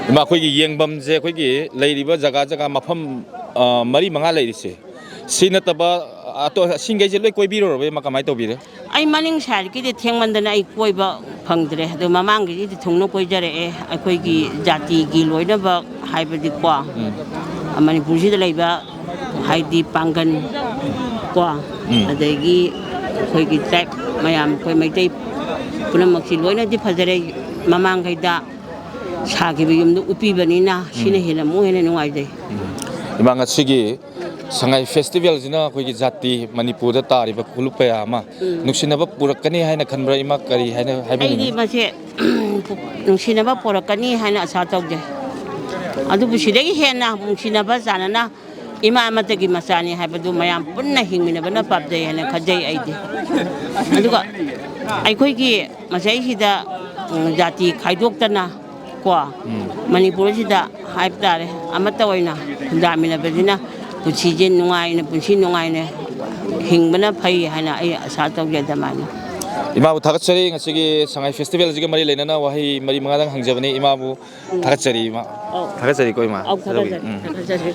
ꯏꯃꯥ, ꯑꯩꯈꯣꯏꯒꯤ ꯌꯦꯡꯐꯝꯁꯦ ꯑꯩꯈꯣꯏꯒꯤ ꯂꯩꯔꯤꯕ ꯖꯒꯥ ꯖꯒꯥ ꯃꯐꯝ, ꯑ, ꯃꯔꯤ ꯃꯉꯥ ꯂꯩꯔꯤꯁꯦ, ꯁꯤ ꯅꯠꯇꯕ ꯑꯇꯣ-, ꯑꯁꯤꯡꯈꯩꯁꯦ ꯂꯣꯏ ꯀꯣꯏꯕꯤꯔꯨꯔꯕ, ꯏꯃꯥ, ꯀꯃꯥꯏꯅ ꯇꯧꯕꯤꯔꯦ? ꯑꯩ ꯃꯅꯤꯡ ꯁꯥꯏꯠꯀꯤꯗꯤ ꯊꯦꯡꯃꯟꯗꯅ ꯑꯩ ꯀꯣꯏꯕ ꯐꯪꯗ꯭ꯔꯦ꯫ ꯑꯗꯣ ꯃꯃꯥꯡꯒꯤꯁꯤꯗꯤ ꯊꯨꯡꯅ ꯀꯣꯏꯖꯔꯛꯑꯦ꯫ ꯑꯩꯈꯣꯏꯒꯤ ꯖꯥꯇꯤꯒꯤ ꯂꯣꯏꯅꯃꯛ ꯍꯥꯏꯕꯗꯤꯀꯣ, ꯎꯝ꯫ ꯃꯅꯤꯄꯨꯔꯁꯤꯗ ꯂꯩꯕ ꯍꯥꯏꯗꯤ ꯄꯥꯡꯒꯟ ꯀꯣ, ꯎꯝ꯫ ꯑꯗꯒꯤ ꯑꯩꯈꯣꯏꯒꯤ ꯇ꯭ꯔꯥꯏꯕ ꯃꯌꯥꯝ, ꯑꯩꯈꯣꯏ ꯃꯩꯇꯩ ꯄꯨꯝꯅꯃꯛꯁꯤ ꯂꯣꯏꯅꯗꯤ ꯐꯖꯔꯦ꯫ ꯃꯃꯥꯡꯈꯩꯗ ꯁꯥꯈꯤꯕ ꯌꯨꯝꯗꯨ ꯎꯞꯄꯤꯕꯅꯤꯅ ꯁꯤꯅ ꯎꯝ꯫ ꯍꯦꯟꯅ ꯑꯃꯨꯛ ꯍꯦꯟꯅ ꯅꯨꯡꯉꯥꯏꯖꯩ꯫ ꯎꯝ꯫ ꯏꯃꯥ, ꯉꯁꯤꯒꯤ ꯁꯉꯥꯏ ꯐꯦꯁꯇꯤꯚꯦꯜꯁꯤꯅ ꯑꯩꯈꯣꯏꯒꯤ ꯖꯥꯇꯤ ꯃꯅꯤꯄꯨꯔꯗ ꯇꯥꯔꯤꯕ ꯐꯨꯂꯨꯞ ꯀꯌꯥ ꯑꯃ ꯎꯝ꯫ ꯅꯨꯡꯁꯤꯅꯕ ꯄꯨꯔꯛꯀꯅꯤ ꯍꯥꯏꯅ ꯈꯟꯕ꯭ꯔꯥ, ꯏꯃꯥ? ꯀꯔꯤ ꯍꯥꯏꯅ ꯍꯥꯏꯕꯤꯅꯤꯡꯉꯤ? ꯑꯩꯗꯤ ꯃꯁꯦ ꯅꯨꯡꯁꯤꯅꯕ ꯄꯨꯔꯛꯀꯅꯤ ꯍꯥꯏꯅ ꯑꯁꯥ ꯇꯧꯖꯩ꯫ ꯑꯗꯨꯕꯨ ꯁꯤꯗꯒꯤ ꯍꯦꯟꯅ ꯅꯨꯡꯁꯤꯅꯕ ꯆꯥꯟꯅꯅ ꯏꯃꯥ ꯑꯃꯠꯇꯒꯤ ꯃꯆꯥꯅꯤ ꯍꯥꯏꯕꯗꯨ ꯃꯌꯥꯝ ꯄꯨꯟꯅ ꯍꯤꯡꯃꯤꯟꯅꯕꯅ ꯄꯥꯝꯖꯩ ꯍꯥꯏꯅ ꯈꯟꯖꯩ ꯑꯩꯗꯤ꯫ ꯑꯗꯨꯒ ꯑꯩꯈꯣꯏꯒꯤ ꯃꯁꯤꯗꯩꯁꯤꯗ, ꯎꯝ, ꯖꯥꯇꯤ ꯈꯥꯏꯗꯣꯛꯇꯅ ꯀꯣ, ꯎꯝ꯫ ꯃꯅꯤꯄꯨꯔꯁꯤꯗ ꯍꯥꯏꯕ ꯇꯥꯔꯦ, ꯑꯃꯠꯇ ꯑꯣꯏꯅ ꯈꯨꯟꯗꯥꯃꯤꯟꯅꯕꯁꯤꯅ ꯄꯨꯟꯁꯤꯁꯦ ꯅꯨꯡꯉꯥꯏꯅ, ꯄꯨꯟꯁꯤ ꯅꯨꯡꯉꯥꯏꯅ ꯍꯤꯡꯕꯅ ꯐꯩ ꯍꯥꯏꯅ ꯑꯩ ꯑꯁꯥ ꯇꯧꯖꯩ ꯑꯗꯨꯃꯥꯏꯅ꯫ ꯏꯃꯥꯕꯨ ꯊꯥꯒꯠꯆꯔꯤ꯫ ꯉꯁꯤꯒꯤ ꯁꯉꯥꯏ ꯐꯦꯁꯇꯤꯚꯦꯜꯁꯤꯒ ꯃꯔꯤ ꯂꯩꯅꯅ ꯋꯥꯍꯩ ꯃꯔꯤ ꯃꯉꯥꯗꯪ ꯍꯪꯖꯕꯅꯤ ꯏꯃꯥꯕꯨ꯫ ꯎꯝ꯫ ꯊꯥꯒꯠꯆꯔꯤ, ꯏꯃꯥ꯫ ꯑꯧ꯫ ꯊꯥꯒꯠꯆꯔꯤꯀꯣ, ꯏꯃꯥ꯫ ꯑꯧ, ꯊꯥꯒꯠꯆꯔꯤ꯫ ꯎꯝ꯫ ꯊꯥꯒꯠꯆꯔꯤ꯫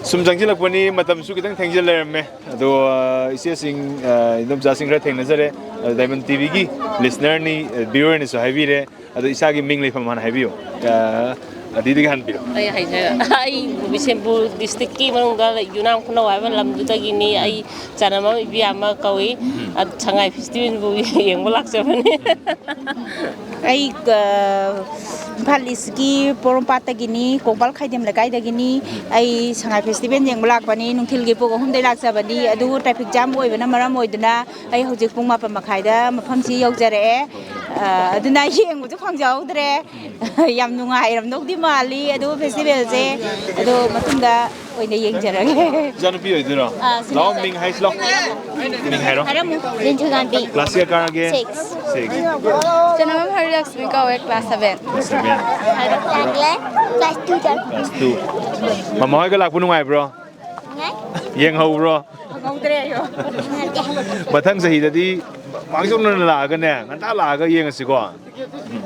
ꯁꯨꯝ ꯆꯪꯁꯤꯜꯂꯛꯄꯅꯤ, ꯃꯇꯝꯁꯨ ꯈꯤꯇꯪ ꯊꯦꯡꯖꯤꯜ ꯂꯩꯔꯝꯃꯦ꯫ ꯑꯗꯣ, ꯑ, ꯏꯆꯦꯁꯤꯡ, ꯑ, ꯏꯗꯣꯝꯆꯥꯁꯤꯡ ꯈꯔ ꯊꯦꯡꯅꯖꯔꯦ꯫ ꯑ, ꯗꯥꯏꯃꯟ ꯇꯤꯚꯤꯒꯤ ꯂꯤꯁꯅꯔꯅꯤ, ꯑ, ꯚ꯭ꯌꯨꯋꯔꯅꯤꯁꯨ ꯍꯥꯏꯕꯤꯔꯦ꯫ ꯑꯗꯣ ꯏꯁꯥꯒꯤ ꯃꯤꯡ ꯂꯩꯐꯝ ꯍꯥꯟꯅ ꯍꯥꯏꯕꯤꯌꯨ꯫ ꯑ, ꯑꯗꯨꯗꯒꯤ ꯍꯟꯕꯤꯔꯣ꯫ ꯑꯩ ꯍꯥꯏꯖꯔ-, ꯑꯩ ꯕꯤꯁꯦꯝꯄꯨꯔ ꯗꯤꯁꯇ꯭ꯔꯤꯛꯀꯤ ꯃꯅꯨꯡꯗ ꯌꯨꯅꯥꯝ ꯈꯨꯅꯧ ꯍꯥꯏꯕ ꯂꯝꯗꯨꯗꯒꯤꯅꯤ꯫ ꯑꯩ ꯆꯅꯝ ꯑꯃ ꯏꯕꯤꯌꯥꯃ ꯀꯧꯏ꯫ ꯑꯗꯨ ꯁꯉꯥꯏ ꯐꯦꯁꯇꯤꯚꯦꯜꯕꯨ ꯌꯦꯡꯕ ꯂꯥꯛꯆꯕꯅꯤ꯫ ꯑꯩ, ꯑ, ꯏꯝꯐꯥꯜ ꯏꯁꯀꯤ ꯄꯣꯔꯣꯝꯄꯥꯠꯇꯒꯤꯅꯤ, ꯀꯣꯡꯄꯥꯜ ꯈꯥꯏꯗꯦꯝ ꯂꯩꯀꯥꯏꯗꯒꯤꯅꯤ꯫ ꯑꯩ ꯁꯉꯥꯏ ꯐꯦꯁꯇꯤꯚꯦꯜ ꯌꯦꯡꯕ ꯂꯥꯛꯄꯅꯤ꯫ ꯅꯨꯡꯊꯤꯜꯒꯤ ꯄꯨꯡ ꯑꯍꯨꯝꯗꯩ ꯂꯥꯛꯆꯕꯅꯤ꯫ ꯑꯗꯨꯕꯨ ꯇ꯭ꯔꯥꯐꯤꯛ ꯖꯥꯝ ꯑꯣꯏꯕꯅ ꯃꯔꯝ ꯑꯣꯏꯗꯨꯅ ꯑꯩ ꯍꯧꯖꯤꯛ ꯄꯨꯡ ꯃꯥꯄꯟ ꯃꯈꯥꯏꯗ ꯃꯐꯝꯁꯤ ꯌꯧꯖꯔꯛꯑꯦ꯫ ꯑ, ꯑꯗꯨꯅ ꯌꯦꯡꯕꯁꯨ ꯐꯪꯖꯍꯧꯗ꯭ꯔꯦ꯫ ꯌꯥꯝ ꯅꯨꯡꯉꯥꯏꯔꯝꯗꯧꯗꯤ ꯃꯥꯜꯂꯤ ꯑꯗꯨ ꯐꯦꯁꯇꯤꯚꯦꯜꯁꯦ꯫ ꯑꯗꯣ ꯃꯇꯨꯡꯗ ꯑꯣꯏꯅ ꯌꯦꯡꯖꯔꯒꯦ꯫ ꯏꯆꯥꯅꯨꯄꯤ ꯑꯣꯏꯗꯣꯏꯔꯣ? ꯑꯥ, ꯁꯤ ꯂꯥꯛꯑꯣ, ꯃꯤꯡ ꯍꯥꯏꯁꯤ ꯂꯥꯛꯑꯣ꯫ ꯃꯤꯡ ꯍꯥꯏꯔꯣ꯫ ꯍꯥꯏꯔꯝꯃꯨ꯫ ꯂꯤꯟꯊꯣꯏꯉꯥꯟꯕꯤ꯫ ꯀ꯭ꯂꯥꯁ ꯀꯌꯥ ꯀꯥꯔꯒꯦ? Six꯫ Six꯫ ꯆꯅꯝ ꯍꯔꯤꯂꯛꯁꯃꯤ ꯀꯧꯋꯦ, ꯀ꯭ꯂꯥꯁ ꯁꯚꯦꯟ꯫ Class seven꯫ ꯂꯥꯛꯂꯦ, ꯀ꯭ꯂꯥꯁ ꯇꯨꯗ꯫ Class two꯫ ꯃꯃꯥ ꯍꯣꯏꯒ ꯂꯥꯛꯄ ꯅꯨꯡꯉꯥꯏꯕ꯭ꯔꯣ? ꯅꯨꯡꯉꯥꯏ꯫ ꯌꯦꯡꯍꯧꯕ꯭ꯔꯣ? ꯈꯪꯍꯧꯗ꯭ꯔꯦ ꯑꯩꯁꯨ꯫ ꯅꯨꯡꯉꯥꯏꯇꯦ꯫ ꯃꯊꯪ ꯆꯍꯤꯗꯗꯤ ꯃꯥꯡꯖꯧꯅꯅ ꯂꯥꯛꯑꯒꯅꯦ, ꯉꯟꯇꯥ ꯂꯥꯛꯑꯒ ꯌꯦꯡꯉꯁꯤꯀꯣ꯫ ꯎꯝ꯫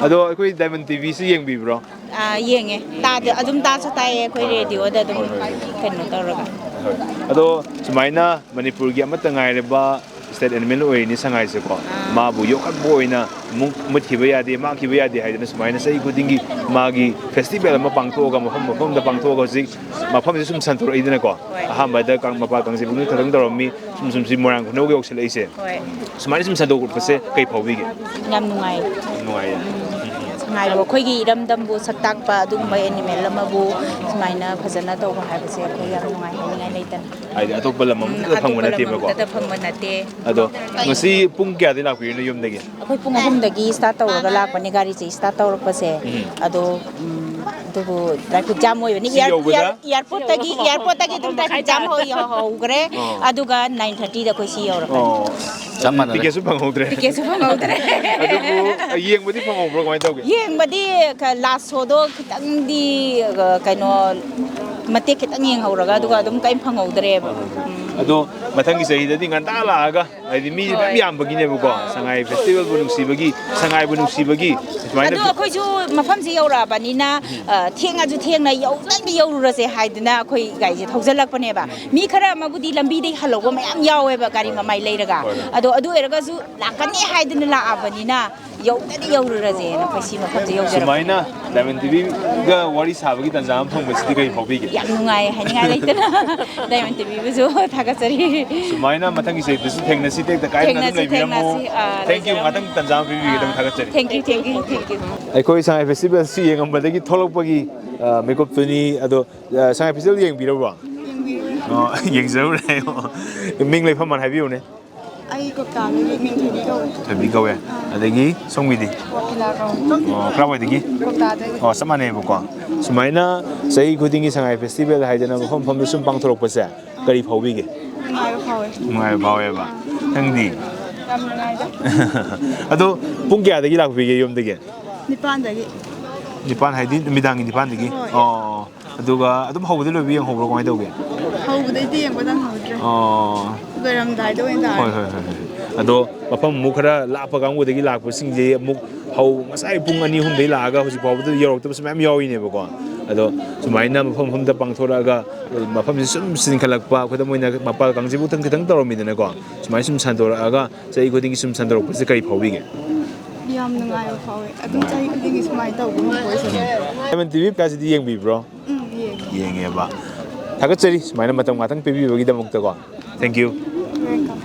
ꯑꯗꯣ ꯑꯩꯈꯣꯏ ꯗꯥꯏꯃꯟ ꯇꯤ ꯚꯤꯁꯤ ꯌꯦꯡꯕꯤꯕ꯭ꯔꯣ? ꯑꯥ, ꯌꯦꯡꯉꯦ꯫ ꯇꯥꯗ-, ꯑꯗꯨꯝ ꯇꯥꯁꯨ ꯇꯥꯏꯌꯦ ꯑꯩꯈꯣꯏ ꯔꯦꯗꯤꯑꯣꯗ ꯑꯗꯨꯝ ꯍꯣꯏ, ꯍꯣꯏ, ꯍꯣꯏ꯫ ꯀꯩꯅꯣ ꯇꯧꯔꯒ꯫ ꯍꯣꯏ꯫ ꯑꯗꯣ ꯁꯨꯃꯥꯏꯅ ꯃꯅꯤꯄꯨꯔꯒꯤ ꯑꯃꯠꯇ ꯉꯥꯏꯔꯕ state animal ꯑꯣꯏꯔꯤꯅꯤ ꯁꯉꯥꯏꯁꯦꯀꯣ꯫ ꯑꯥ꯫ ꯃꯥꯕꯨ ꯌꯣꯛꯈꯠꯄ ꯑꯣꯏꯅ ꯑꯃꯨꯛ ꯃꯨꯠꯈꯤꯕ ꯌꯥꯗꯦ, ꯃꯥꯡꯈꯤꯕ ꯌꯥꯗꯦ ꯍꯥꯏꯗꯅ ꯁꯨꯃꯥꯏꯅ ꯆꯍꯤ ꯈꯨꯗꯤꯡꯒꯤ ꯃꯥꯒꯤ ꯐꯦꯁꯇꯤꯚꯦꯜ ꯑꯃ ꯄꯥꯡꯊꯣꯛꯑꯒ, ꯃꯐꯝ ꯃꯐꯝꯗ ꯄꯥꯡꯊꯣꯛꯑꯒ ꯍꯧꯖꯤꯛ ꯃꯐꯝꯁꯦ ꯁꯨꯝ ꯁꯟꯗꯣꯔꯛꯏꯗꯅꯀꯣ꯫ ꯍꯣꯏ꯫ ꯑꯍꯥꯟꯕꯗ ꯀꯪ-, ꯃꯄꯥ ꯀꯥꯡꯖꯩꯕꯨꯡꯅꯨꯡ ꯈꯛꯇꯪ ꯇꯧꯔꯝꯃꯤ, ꯁꯨꯝ ꯁꯨꯝ ꯁꯤ ꯃꯣꯏꯔꯥꯡ ꯈꯨꯅꯧꯒꯤ ꯌꯧꯁꯤꯜꯂꯛꯏꯁꯦ꯫ ꯍꯣꯏ꯫ ꯁꯨꯃꯥꯏꯅ ꯁꯨꯝ ꯁꯟꯗꯣꯛꯄꯁꯦ ꯀꯩ ꯐꯥꯎꯕꯤꯒꯦ? ꯌꯥꯝ ꯅꯨꯡꯉꯥꯏ꯫ ꯌꯥꯝ ꯅꯨꯡꯉꯥꯏꯌꯦ꯫ ꯎꯝ꯫ ꯁꯉꯥꯏꯕꯨ ꯑꯩꯈꯣꯏꯒꯤ ꯏꯔꯝꯗꯝꯕꯨ ꯁꯛ ꯇꯥꯛꯄ ꯑꯗꯨꯒꯨꯝꯕ animal ꯑꯃꯕꯨ ꯁꯨꯃꯥꯏꯅ ꯐꯖꯅ ꯇꯧꯕ ꯍꯥꯏꯕꯁꯦ ꯑꯩꯈꯣꯏ ꯌꯥꯝ ꯅꯨꯡꯉꯥꯏ ꯍꯥꯏꯅꯤꯡꯉꯥꯏ ꯂꯩꯇꯅ꯫ ꯍꯥꯏꯗꯤ ꯑꯇꯣꯞꯄ ꯂꯝ ꯎꯝ, ꯑꯃꯠꯇꯗ ꯐꯪꯕ ꯑꯇꯣꯞꯄ ꯂꯝ ꯅꯠꯇꯦꯕꯀꯣ꯫ ꯑꯃꯠꯇꯗ ꯐꯪꯕ ꯅꯠꯇꯦ꯫ ꯑꯗꯣ ꯉꯁꯤ ꯄꯨꯡ ꯀꯌꯥꯗꯩ ꯂꯥꯛꯄꯤꯔꯤꯅꯣ ꯌꯨꯝꯗꯒꯤ? ꯑꯩꯈꯣꯏ ꯄꯨꯡ ꯑꯍꯨꯝꯗꯒꯤ start ꯇꯧꯔꯒ ꯂꯥꯛꯄꯅꯦ ꯒꯥꯔꯤꯁꯦ start ꯇꯧꯔꯛꯄꯁꯦ꯫ ꯎꯝ꯫ ꯑꯗꯣ, ꯎꯝ, ꯑꯗꯨꯕꯨ traffic jam ꯑꯣꯏꯕꯅꯤ꯫ ꯁꯤ ꯑꯦꯌꯥꯔ-, ꯌꯧꯕꯗ? ꯑꯦꯌꯥꯔ-, airportꯇꯒꯤ, airportꯇꯒꯤ ꯑꯗꯨꯝ traffic jam ꯍꯧ-, ꯍꯧꯈ꯭ꯔꯦ꯫ ꯑꯣ꯫ ꯑꯗꯨꯒ nine thirtyꯗ ꯑꯩꯈꯣꯏ ꯁꯤ ꯌꯧꯔꯛꯀꯅꯤ꯫ ꯑꯣ꯫ ꯆꯞ ꯃꯥꯟꯅꯔꯦ꯫ ꯇꯤꯀꯦꯠꯁꯨ ꯐꯪꯍꯧꯗ꯭ꯔꯦ꯫ ꯇꯤꯀꯦꯠꯁꯨ ꯐꯪꯍꯧꯗ꯭ꯔꯦ꯫ ꯑꯗꯨꯕꯨ ꯌꯦꯡꯕꯗꯤ ꯐꯪꯍꯧꯕ꯭ꯔꯣ? ꯀꯃꯥꯏꯅ ꯇꯧꯒꯦ? ꯌꯦꯡꯕꯗꯤ ꯈ-, last showꯗꯣ ꯈꯤꯇꯪꯗꯤ, ꯑ, ꯀꯩꯅꯣ, ꯃꯇꯦꯛ ꯈꯤꯇꯪ ꯌꯦꯡꯍꯧꯔꯒ ꯑꯗꯨꯒ ꯑꯗꯨꯝ ꯀꯔꯤꯝ ꯐꯪꯍꯧꯗ꯭ꯔꯦꯕ꯫ ꯎꯝ꯫ ꯑꯗꯣ ꯃꯊꯪꯒꯤ ꯆꯍꯤꯗꯗꯤ ꯉꯟꯇꯥ ꯂꯥꯛꯑꯒ, ꯍꯥꯏꯗꯤ ꯃꯤ ꯃꯌꯥꯝ ꯍꯣꯏ꯫ ꯌꯥꯝꯕꯒꯤꯅꯦꯕꯀꯣ, ꯑꯥ꯫ ꯁꯉꯥꯏ festivalꯕꯨ ꯅꯨꯡꯁꯤꯕꯒꯤ, ꯁꯉꯥꯏꯕꯨ ꯅꯨꯡꯁꯤꯕꯒꯤ ꯁꯨꯃꯥꯏꯅ ꯑꯗꯣ ꯑꯩꯈꯣꯏꯁꯨ ꯃꯐꯝꯁꯤ ꯌꯧꯔꯛꯑꯕꯅꯤꯅ, ꯎꯝ꯫ ꯑ, ꯊꯦꯡꯉꯁꯨ ꯊꯦꯡꯅ ꯌꯧꯗꯪꯗꯤ ꯌꯧꯔꯨꯔꯁꯦ ꯍꯥꯏꯗꯅ ꯑꯩꯈꯣꯏ ꯒꯥꯔꯤꯁꯦ ꯊꯧꯖꯜꯂꯛꯄꯅꯦꯕ꯫ ꯎꯝ꯫ ꯃꯤ ꯈꯔ ꯑꯃꯕꯨꯗꯤ ꯂꯝꯕꯤꯗꯒꯤ ꯍꯜꯍꯧꯕ ꯃꯌꯥꯝ ꯌꯥꯎꯋꯦꯕ ꯒꯥꯔꯤ ꯍꯣꯏ꯫ ꯃꯃꯥꯏ ꯂꯩꯔꯒ꯫ ꯍꯣꯏ꯫ ꯑꯗꯣ ꯑꯗꯨ ꯑꯣꯏꯔꯒꯁꯨ ꯂꯥꯛꯀꯅꯤ ꯍꯥꯏꯗꯅ ꯂꯥꯛꯑꯕꯅꯤꯅ, ꯌꯧꯗꯗꯤ ꯌꯧꯔꯨꯔꯁꯦꯅ ꯑꯩꯈꯣꯏ ꯁꯤ ꯃꯐꯝꯁꯦ ꯌꯧꯖꯔꯛꯄꯅꯦ꯫ ꯁꯨꯃꯥꯏꯅ ꯗꯥꯏꯃꯟ ꯇꯤꯚꯤꯒ ꯋꯥꯔꯤ ꯁꯥꯕꯒꯤ ꯇꯥꯟꯖꯥ ꯑꯃ ꯐꯪꯕꯁꯤꯗꯤ ꯀꯔꯤ ꯐꯥꯎꯕꯤꯒꯦ? ꯌꯥꯝ ꯅꯨꯡꯉꯥꯏ, ꯍꯥꯏꯅꯤꯡꯉꯥꯏ ꯂꯩꯇꯅ꯫ ꯗꯥꯏꯃꯟ ꯇꯤꯚꯤꯕꯨꯁꯨ ꯊꯥꯒꯠꯆꯔꯤ꯫ ꯁꯨꯃꯥꯏꯅ ꯃꯊꯪꯒꯤ ꯆꯍꯤꯗꯁꯨ ꯊꯦꯡꯅꯁꯤ, ꯇꯦꯛꯇ ꯀꯥꯏꯗꯅ ꯑꯗꯨꯝ ꯊꯦꯡꯅꯁꯤ, ꯂꯩꯕꯤꯔꯝꯃꯣ꯫ ꯊꯦꯡꯅꯁꯤ꯫ ꯑꯥ, thank you, ꯂꯩꯖꯔꯝꯃꯣ꯫ ꯉꯥꯛꯇꯪ ꯇꯥꯟꯖꯥ ꯑꯃ ꯄꯤꯕꯤꯕꯒꯤꯗꯃꯛ ꯊꯥꯒꯠꯆꯔꯤ꯫ Thank you, thank you, thank you꯫ ꯑꯩꯈꯣꯏ ꯁꯉꯥꯏ ꯐꯦꯁꯇꯤꯚꯦꯜꯁꯤ ꯌꯦꯡꯉꯝꯕꯗꯒꯤ ꯊꯣꯛꯂꯛꯄꯒꯤ, ꯑ, ꯃꯤꯀꯨꯞꯇꯨꯅꯤ꯫ ꯑꯗꯣ, ꯑ, ꯁꯉꯥꯏ ꯐꯦꯁꯇꯤꯚꯦꯜ ꯌꯦꯡꯕꯤꯔꯕ꯭ꯔꯣ? ꯌꯦꯡꯕꯤꯔꯨꯔꯦ꯫ ꯑꯣ, ꯌꯦꯡꯖꯔꯨꯔꯦ꯫ ꯃꯤꯡ ꯂꯩꯐꯝ ꯍꯥꯟꯅ ꯍꯥꯏꯕꯤꯌꯨꯅꯦ꯫ ꯑꯩ ꯀ꯭ꯋꯥꯛꯇꯥꯗꯒꯤ, ꯃꯤꯡ ꯊꯣꯏꯕꯤ ꯀꯧꯋꯦ꯫ ꯊꯣꯏꯕꯤ ꯀꯧꯋꯦ꯫ ꯑꯥ꯫ ꯑꯗꯒꯤ ꯁꯣꯝꯒꯤꯗꯤ? ꯋꯥꯀꯤꯂꯥ ꯀꯧꯋꯦ꯫ ꯑꯣ, ꯀꯔꯥꯏꯋꯥꯏꯗꯒꯤ? ꯀ꯭ꯋꯥꯛꯇꯥꯗꯒꯤ꯫ ꯑꯣ, ꯆꯞ ꯃꯥꯟꯅꯩꯕꯀꯣ꯫ ꯁꯨꯃꯥꯏꯅ ꯆꯍꯤ ꯈꯨꯗꯤꯡꯒꯤ ꯁꯉꯥꯏ ꯐꯦꯁꯇꯤꯚꯦꯜ ꯍꯥꯏꯗꯅ ꯃꯐꯝ ꯃꯐꯝꯗ ꯁꯨꯝ ꯄꯥꯡꯊꯣꯔꯛꯄꯁꯦ ꯀꯔꯤ ꯐꯥꯎꯕꯤꯒꯦ? ꯅꯨꯡꯉꯥꯏꯕ ꯐꯥꯎꯋꯦ꯫ ꯅꯨꯡꯉꯥꯏꯕ ꯐꯥꯎꯋꯦꯕ꯫ ꯑꯥ꯫ ꯅꯪꯗꯤ? ꯌꯥꯝ ꯅꯨꯡꯉꯥꯏꯗ꯫ ꯑꯗꯣ ꯄꯨꯡ ꯀꯌꯥꯗꯒꯤ ꯂꯥꯛꯄꯤꯒꯦ ꯌꯨꯝꯗꯒꯤ? ꯅꯤꯄꯥꯟꯗꯒꯤ꯫ ꯅꯤꯄꯥꯟ ꯍꯥꯏꯗꯤ ꯅꯨꯃꯤꯗꯥꯡꯒꯤ ꯅꯤꯄꯥꯟꯗꯒꯤ? ꯍꯣꯏ꯫ ꯑꯣ꯫ ꯑꯗꯨꯒ ꯑꯗꯨꯝ ꯍꯧꯕꯗꯩ ꯂꯣꯏꯕ ꯌꯦꯡꯍꯧꯕ꯭ꯔꯣ, ꯀꯃꯥꯏꯅ ꯇꯧꯒꯦ? ꯍꯧꯕꯗꯩꯗꯤ ꯌꯦꯡꯕ ꯅꯪꯍꯧꯗ꯭ꯔꯦ꯫ ꯑꯣ꯫ ꯂꯣꯏꯔꯝꯗꯥꯏꯗ ꯑꯣꯏꯅ ꯇꯥꯔꯦ꯫ ꯍꯣꯏ, ꯍꯣꯏ, ꯍꯣꯏ, ꯍꯣꯏ꯫ ꯑꯗꯣ ꯃꯐꯝ ꯑꯃꯨꯛ ꯈꯔ ꯂꯥꯞꯄ ꯀꯥꯡꯕꯨꯗꯒꯤ ꯂꯥꯛꯄꯁꯤꯡꯁꯦ ꯑꯃꯨꯛ ꯍꯧ-, ꯉꯁꯥꯏ ꯄꯨꯡ ꯑꯅꯤ ꯑꯍꯨꯝꯗꯒꯤ ꯂꯥꯛꯑꯒ ꯍꯧꯖꯤꯛ ꯐꯥꯎꯕꯗ ꯌꯧꯔꯛꯇꯕꯁꯨ ꯃꯌꯥꯝ ꯌꯥꯎꯔꯤꯅꯦꯕꯀꯣ꯫ ꯑꯗꯣ ꯁꯨꯃꯥꯏꯅ ꯃꯐꯝ ꯃꯐꯝꯗ ꯄꯥꯡꯊꯣꯔꯛꯑꯒ ꯃꯐꯝꯁꯤ ꯁꯨꯝ ꯆꯤꯟꯈꯠꯂꯛꯄ, ꯈꯨꯗꯝ ꯑꯣꯏꯅ ꯃꯄꯥꯜ ꯀꯥꯡꯖꯩꯕꯨꯡ ꯈꯤꯇꯪ ꯇꯧꯔꯝꯃꯤꯗꯅꯀꯣ, ꯁꯨꯃꯥꯏꯅ ꯁꯨꯝ ꯁꯟꯗꯣꯔꯛꯑꯒ ꯆꯍꯤ ꯈꯨꯗꯤꯡꯒꯤ ꯁꯨꯝ ꯁꯟꯗꯣꯔꯛꯄꯁꯦ ꯀꯔꯤ ꯐꯥꯎꯕꯤꯒꯦ? ꯌꯥꯝ ꯅꯨꯡꯉꯥꯏꯕ ꯐꯥꯎꯋꯦ꯫ ꯑꯗꯨꯝ ꯆꯍꯤ ꯈꯨꯗꯤꯡꯒꯤ ꯁꯨꯃꯥꯏꯅ ꯇꯧꯕ ꯉꯝꯕ ꯑꯣꯏꯁꯅꯨ꯫ Diamond TV ꯀꯥꯁꯤꯗꯤ ꯌꯦꯡꯕꯤꯕ꯭ꯔꯣ? ꯎꯝ, ꯌꯦꯡꯉꯦ꯫ ꯌꯦꯡꯉꯦꯕ꯫ ꯊꯥꯒꯠꯆꯔꯤ ꯁꯨꯃꯥꯏꯅ ꯃꯇꯝ ꯉꯥꯛꯇꯪ ꯄꯤꯕꯤꯕꯒꯤꯗꯃꯛꯇꯀꯣ꯫ Thank you꯫ Welcome꯫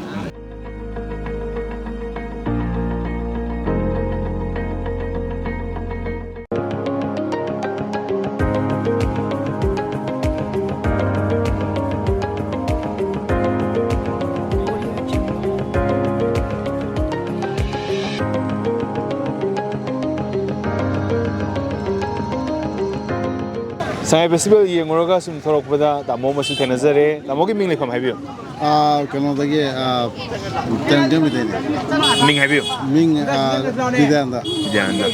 Sangai festival ꯌꯦꯡꯉꯨꯔꯒ ꯁꯨꯝ ꯊꯣꯛꯂꯛꯄꯗ ꯇꯥꯃꯣ ꯑꯃꯁꯨ ꯊꯦꯡꯅꯖꯔꯦ꯫ ꯇꯥꯃꯣꯒꯤ ꯃꯤꯡ ꯂꯩꯐꯝ ꯍꯥꯏꯕꯤꯌꯨ꯫ ꯑꯥ, ꯀꯩꯅꯣꯗꯒꯤ, ꯑꯥ, ꯇꯦꯡ-, ꯇꯦꯡꯃꯩꯗꯩꯅꯦ꯫ ꯃꯤꯡ ꯍꯥꯏꯕꯤꯌꯨ꯫ ꯃꯤꯡ, ꯑꯥ, ꯕꯤꯗ꯭ꯌꯥꯅꯟꯗ꯫ ꯕꯤꯗ꯭ꯌꯥꯅꯟꯗ꯫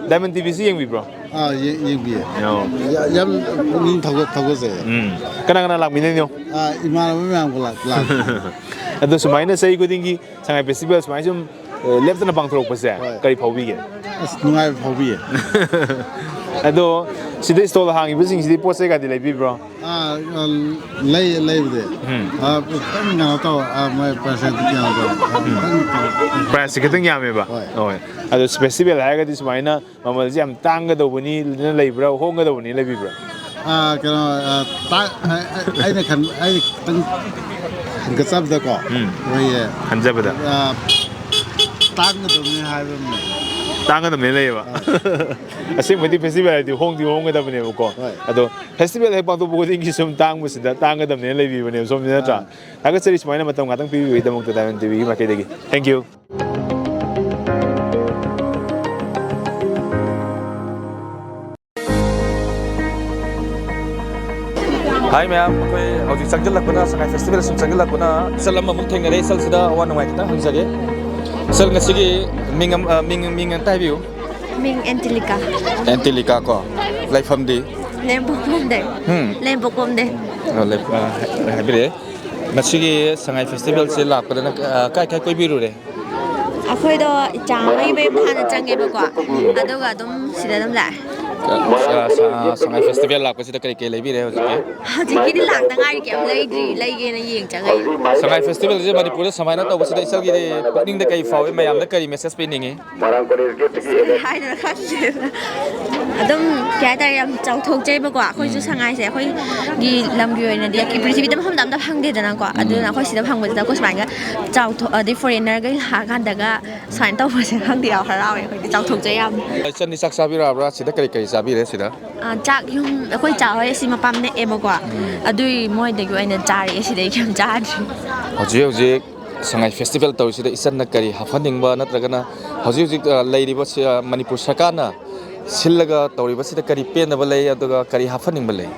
ꯗꯥꯏꯃꯟ ꯇꯤꯚꯤꯁꯤ ꯌꯦꯡꯕꯤꯕ꯭ꯔꯣ? ꯑꯥ, ꯌꯦ-, ꯌꯦꯡꯕꯤꯌꯦ꯫ ꯑꯣ꯫ ꯌꯥ-, ꯌꯥꯝ ꯄꯨꯛꯅꯤꯡ ꯊꯧꯒꯠ-, ꯊꯧꯒꯠꯆꯩꯌꯦ꯫ ꯎꯝ꯫ ꯀꯅꯥ ꯀꯅꯥ ꯂꯥꯛꯃꯤꯟꯅꯩꯅꯣ? ꯑꯥ, ꯏꯃꯥꯟꯅꯕ ꯃꯌꯥꯝꯒ ꯂꯥꯛ-, ꯂꯥꯛꯄꯅꯦ꯫ ꯑꯗꯣ ꯁꯨꯃꯥꯏꯅ ꯆꯍꯤ ꯈꯨꯗꯤꯡꯒꯤ ꯁꯉꯥꯏ ꯐꯦꯁꯇꯤꯚꯦꯜ ꯁꯨꯃꯥꯏꯅ ꯁꯨꯝ, ꯑ, ꯂꯦꯞꯇꯅ ꯄꯥꯡꯊꯣꯔꯛꯄꯁꯦ ꯍꯣꯏ꯫ ꯀꯔꯤ ꯐꯥꯎꯕꯤꯒꯦ? ꯑꯁ, ꯅꯨꯡꯉꯥꯏꯕ ꯐꯥꯎꯕꯤꯌꯦ꯫ ꯑꯗꯣ, ꯁꯤꯗ ꯏꯁꯇꯣꯜ ꯍꯥꯡꯉꯤꯕꯁꯤꯡꯁꯤꯗꯤ ꯄꯣꯠ ꯆꯩ ꯀꯥꯗꯤ ꯂꯩꯕꯤꯕ꯭ꯔꯣ? ꯑꯥ, ꯑ, ꯂꯩ, ꯂꯩꯕꯨꯗꯤ꯫ ꯎꯝ꯫ ꯑꯥ, ꯈꯤꯇꯪ ꯀꯩꯅꯣ ꯇꯧ, ꯑꯥ, ꯃꯣꯏ ꯄꯩꯁꯥꯗꯤ ꯀꯩꯅꯣ ꯇꯧ, ꯑꯥ, ꯈꯤꯇꯪ ꯇꯧ꯫ ꯄ꯭ꯔꯥꯏꯁꯁꯦ ꯈꯤꯇꯪ ꯌꯥꯝꯃꯦꯕ? ꯍꯣꯏ꯫ ꯍꯣꯏ꯫ ꯑꯗꯣ ꯐꯦꯁꯇꯤꯚꯦꯜ ꯍꯥꯏꯔꯒꯗꯤ ꯁꯨꯃꯥꯏꯅ ꯃꯃꯜꯁꯦ ꯌꯥꯝ ꯇꯥꯡꯒꯗꯧꯕꯅꯤ ꯂꯩꯕ꯭ꯔꯥ, ꯍꯣꯡꯒꯗꯧꯕꯅꯤ ꯂꯩꯕꯤꯕ꯭ꯔꯥ? ꯑꯥ, ꯀꯩꯅꯣ, ꯑꯥ, ꯇꯥ-, ꯑ-, ꯑ-, ꯑꯩꯅ ꯈꯟ-, ꯑꯩꯅ ꯈꯤꯇꯪ ꯈꯟꯒꯠꯆꯕꯗꯀꯣ, ꯎꯝ꯫ ꯑꯩꯈꯣꯏꯒꯤ, ꯈꯟꯖꯕꯗ ꯑꯥ, ꯇꯥꯡꯒꯗꯕꯅꯤ ꯍꯥꯏꯕ ꯑꯃ ꯂꯩ꯫ ꯇꯥꯡꯒꯗꯕꯅꯤ ꯂꯩꯌꯦꯕ꯫ ꯑꯁꯦꯡꯕꯗꯤ ꯐꯦꯁꯇꯤꯚꯦꯜ ꯍꯥꯏꯗꯤ ꯍꯣꯡꯗꯤ ꯍꯣꯡꯒꯗꯕꯅꯦꯕꯀꯣ꯫ ꯍꯣꯏ꯫ ꯑꯗꯣ ꯐꯦꯁꯇꯤꯚꯦꯜ ꯍꯦꯛ ꯄꯥꯡꯊꯣꯛꯄ ꯈꯨꯗꯤꯡꯒꯤ ꯁꯨꯝ ꯇꯥꯡꯕꯁꯤꯗ ꯇꯥꯡꯒꯗꯕꯅꯦꯅ ꯂꯩꯕꯤꯕꯅꯦꯕ ꯁꯣꯝꯁꯤ, ꯅꯠꯇ꯭ꯔꯥ? ꯑꯥ꯫ ꯊꯥꯒꯠꯆꯔꯤ ꯁꯨꯃꯥꯏꯅ ꯃꯇꯝ ꯉꯥꯛꯇꯪ ꯄꯤꯕꯤꯕꯒꯤꯗꯃꯛꯇ ꯗꯥꯏꯃꯟ ꯇꯤꯚꯤꯒꯤ ꯃꯥꯏꯀꯩꯗꯒꯤ꯫ Thank you꯫ ꯍꯥꯏ ꯃꯌꯥꯝ, ꯑꯩꯈꯣꯏ ꯍꯧꯖꯤꯛ ꯆꯪꯁꯤꯜꯂꯛꯄꯅ, ꯁꯉꯥꯏ ꯐꯦꯁꯇꯤꯚꯦꯜ ꯁꯨꯝ ꯆꯪꯁꯤꯜꯂꯛꯄꯅ ꯏꯆꯜ ꯑꯃꯃꯨꯛ ꯊꯦꯡꯅꯔꯦ꯫ ꯏꯆꯜꯁꯤꯗ ꯑꯋꯥ ꯅꯨꯡꯉꯥꯏ ꯈꯤꯇꯪ ꯍꯪꯖꯒꯦ꯫ ꯏꯆꯜ, ꯉꯁꯤꯒꯤ ꯃꯤꯡ ꯑꯃ, ꯑ, ꯃꯤꯡ, ꯃꯤꯡ ꯑꯝꯇ ꯍꯥꯏꯕꯤꯌꯨ꯫ ꯃꯤꯡ ꯑꯦꯟꯇꯤꯂꯤꯀꯥ꯫ ꯑꯦꯟꯇꯤꯂꯤꯀꯥ ꯀꯣ꯫ ꯂꯩꯐꯝꯗꯤ? ꯂꯦꯝꯕꯣꯛꯄꯝꯗꯩ꯫ ꯎꯝ꯫ ꯂꯦꯝꯕꯣꯛꯄꯝꯗꯩ꯫ ꯑ, ꯂꯩ-, ꯑ, ꯍꯥꯏ-, ꯍꯥꯏꯕꯤꯔꯛꯑꯦ꯫ ꯉꯁꯤꯒꯤ ꯁꯉꯥꯏ ꯐꯦꯁꯇꯤꯚꯦꯜꯁꯦ ꯂꯥꯛꯄꯗꯅ, ꯑ, ꯀꯥꯏ ꯀꯥꯏ ꯀꯣꯏꯕꯤꯔꯨꯔꯦ? ꯑꯩꯈꯣꯏꯗꯣ ꯏꯆꯥ ꯑꯃꯒꯤ ꯃꯌꯨꯝ ꯍꯥꯟꯅ ꯆꯪꯉꯦꯕꯀꯣ, ꯑꯗꯨꯒ ꯑꯗꯨꯝ ꯁꯤꯗ ꯑꯗꯨꯝ ꯂꯥꯛꯑꯦ꯫ ꯑ, ꯁ-, ꯁꯉꯥꯏ ꯐꯦꯁꯇꯤꯚꯦꯜ ꯂꯥꯛꯄꯁꯤꯗ ꯀꯔꯤ ꯀꯔꯤ ꯂꯩꯕꯤꯔꯦ ꯍꯧꯖꯤꯛꯀꯤ? ꯍꯧꯖꯤꯛꯀꯤꯗꯤ ꯂꯥꯛꯇ ꯉꯥꯏꯔꯤ, ꯀꯩꯝ ꯂꯩꯗ꯭ꯔꯤ, ꯂꯩꯒꯦꯅ ꯌꯦꯡ ꯆꯪꯉꯛꯏ꯫ ꯁꯉꯥꯏ ꯐꯦꯁꯇꯤꯚꯦꯜꯁꯦ ꯃꯅꯤꯄꯨꯔꯗ ꯁꯨꯃꯥꯏꯅ ꯇꯧꯕꯁꯤꯗ ꯏꯆꯜꯒꯤꯗꯤ ꯄꯨꯛꯅꯤꯡꯗ ꯀꯔꯤ ꯐꯥꯎꯏ? ꯃꯌꯥꯝꯗ ꯀꯔꯤ ꯃꯦꯁꯦꯖ ꯄꯤꯅꯤꯡꯉꯤ? ꯀꯔꯤ ꯍꯥꯏꯗꯣꯏꯅꯣ ꯈꯪꯗꯦ꯫ ꯑꯗꯨꯝ ꯀꯩ ꯍꯥꯏꯇꯥꯔꯦ, ꯌꯥꯝ ꯆꯥꯎꯊꯣꯛꯆꯩꯕꯀꯣ꯫ ꯑꯩꯈꯣꯏꯁꯨ ꯁꯉꯥꯏꯁꯦ ꯑꯩꯈꯣꯏꯒꯤ ꯂꯝꯒꯤ ꯑꯣꯏꯅꯗꯤ ꯄ꯭ꯔꯤꯊꯤꯕꯤꯗ ꯃꯐꯝꯗ ꯑꯝꯇ ꯐꯪꯗꯦꯗꯅꯀꯣ꯫ ꯑꯗꯨꯅ ꯑꯩꯈꯣꯏ ꯁꯤꯗ ꯐꯪꯕꯁꯤꯗ ꯑꯩꯈꯣꯏ ꯁꯨꯃꯥꯏꯅ ꯆꯥꯎꯊꯣꯛ, ꯑꯗꯩ ꯐꯣꯔꯦꯟꯅꯔꯒ ꯂꯥꯛꯑꯀꯥꯟꯗꯒ ꯁꯨꯃꯥꯏꯅ ꯇꯧꯕꯁꯦ ꯈꯪꯗꯦ, ꯌꯥꯝ ꯍꯔꯥꯎꯋꯦ ꯑꯩꯈꯣꯏꯗꯤ, ꯆꯥꯎꯊꯣꯛꯆꯩ ꯌꯥꯝ꯫ ꯏꯆꯟꯗꯤ ꯆꯥꯛ ꯆꯥꯕꯤꯔꯛꯑꯕ꯭ꯔꯥ? ꯁꯤꯗ ꯀꯔꯤ ꯀꯔꯤ ꯆꯥꯕꯤꯔꯦ ꯁꯤꯗ? ꯑ, ꯆꯥꯛ ꯌꯨꯝ, ꯑꯩꯈꯣꯏ ꯆꯥ ꯍꯣꯏ ꯑꯁꯤ ꯃꯄꯥꯝ ꯅꯛꯑꯦꯕꯀꯣ꯫ ꯑꯗꯨꯏ ꯃꯣꯏꯗꯒꯤ ꯑꯣꯏꯅ ꯆꯥꯔꯛꯑꯦ, ꯁꯤꯗꯩ ꯀꯩꯝ ꯆꯥꯗ꯭ꯔꯤ꯫ ꯍꯧꯖꯤꯛ ꯍꯧꯖꯤꯛ ꯁꯉꯥꯏ ꯐꯦꯁꯇꯤꯚꯦꯜ ꯇꯧꯔꯤꯁꯤꯗ ꯏꯆꯟꯅ ꯀꯔꯤ ꯍꯥꯞꯍꯟꯅꯤꯡꯕ, ꯅꯠꯇ꯭ꯔꯒꯅ ꯍꯧꯖꯤꯛ ꯍꯧꯖꯤꯛ, ꯑ, ꯂꯩꯔꯤꯕ ꯁꯤ, ꯑ, ꯃꯅꯤꯄꯨꯔ ꯁꯔꯀꯥꯔꯅ ꯁꯤꯜꯂꯒ ꯇꯧꯔꯤꯕꯁꯤꯗ ꯀꯔꯤ ꯄꯦꯟꯗꯕ ꯂꯩ, ꯑꯗꯨꯒ ꯀꯔꯤ ꯍꯥꯞꯍꯟꯅꯤꯡꯕ ꯂꯩ?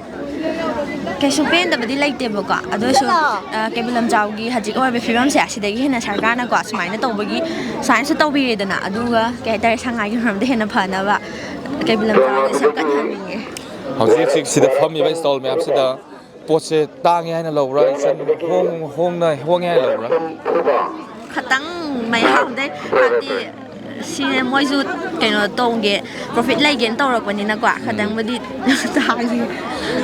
ꯀꯩꯁꯨ ꯄꯦꯟꯗꯕꯗꯤ ꯂꯩꯇꯦꯕꯀꯣ, ꯑꯗꯨ ꯑꯣꯏꯁꯨ, ꯑ, ꯀꯩꯕꯨꯜ ꯂꯝꯖꯥꯎꯒꯤ ꯍꯧꯖꯤꯛ ꯑꯣꯏꯕ ꯐꯤꯕꯝꯁꯦ, ꯑꯁꯤꯗꯒꯤ ꯍꯦꯟꯅ ꯁꯔꯀꯥꯔꯅꯀꯣ ꯁꯨꯃꯥꯏꯅ ꯇꯧꯕꯒꯤ, ꯁꯨꯃꯥꯏꯅꯁꯨ ꯇꯧꯕꯤꯔꯦꯗꯅ, ꯑꯗꯨꯒ ꯀꯩ ꯍꯥꯏꯇꯥꯔꯦ, ꯁꯉꯥꯏꯒꯤ ꯃꯔꯝꯗ ꯍꯦꯟꯅ ꯐꯅꯕ ꯀꯩꯕꯨꯜ ꯂꯝꯖꯥꯎꯁꯦ ꯁꯦꯝꯒꯠꯍꯟꯅꯤꯡꯉꯦ꯫ ꯍꯧꯖꯤꯛ ꯍꯧꯖꯤꯛ ꯁꯤꯗ ꯐꯝꯃꯤꯕ ꯏꯁꯇꯣꯜ ꯃꯌꯥꯝꯁꯤꯗ ꯄꯣꯠꯁꯦ ꯇꯥꯡꯉꯦ ꯍꯥꯏꯅ ꯂꯧꯕ꯭ꯔꯥ, ꯏꯆꯟ? ꯍꯣꯡ-, ꯍꯣꯡꯅ, ꯍꯣꯡꯉꯦ ꯍꯥꯏꯅ ꯂꯧꯕ꯭ꯔꯥ? ꯈꯇꯪ ꯃꯌꯥꯝꯗꯩ, ꯍꯥꯏꯕꯗꯤ ꯁꯤꯅꯦ ꯃꯣꯏꯁꯨ ꯀꯩꯅꯣ ꯇꯧꯒꯦ, ꯄ꯭ꯔꯣꯐꯤꯠ ꯂꯩꯒꯦꯅ ꯇꯧꯔꯛꯄꯅꯤꯅꯀꯣ, ꯈꯇꯪꯕꯨꯗꯤ ꯇꯥꯡꯉꯤ꯫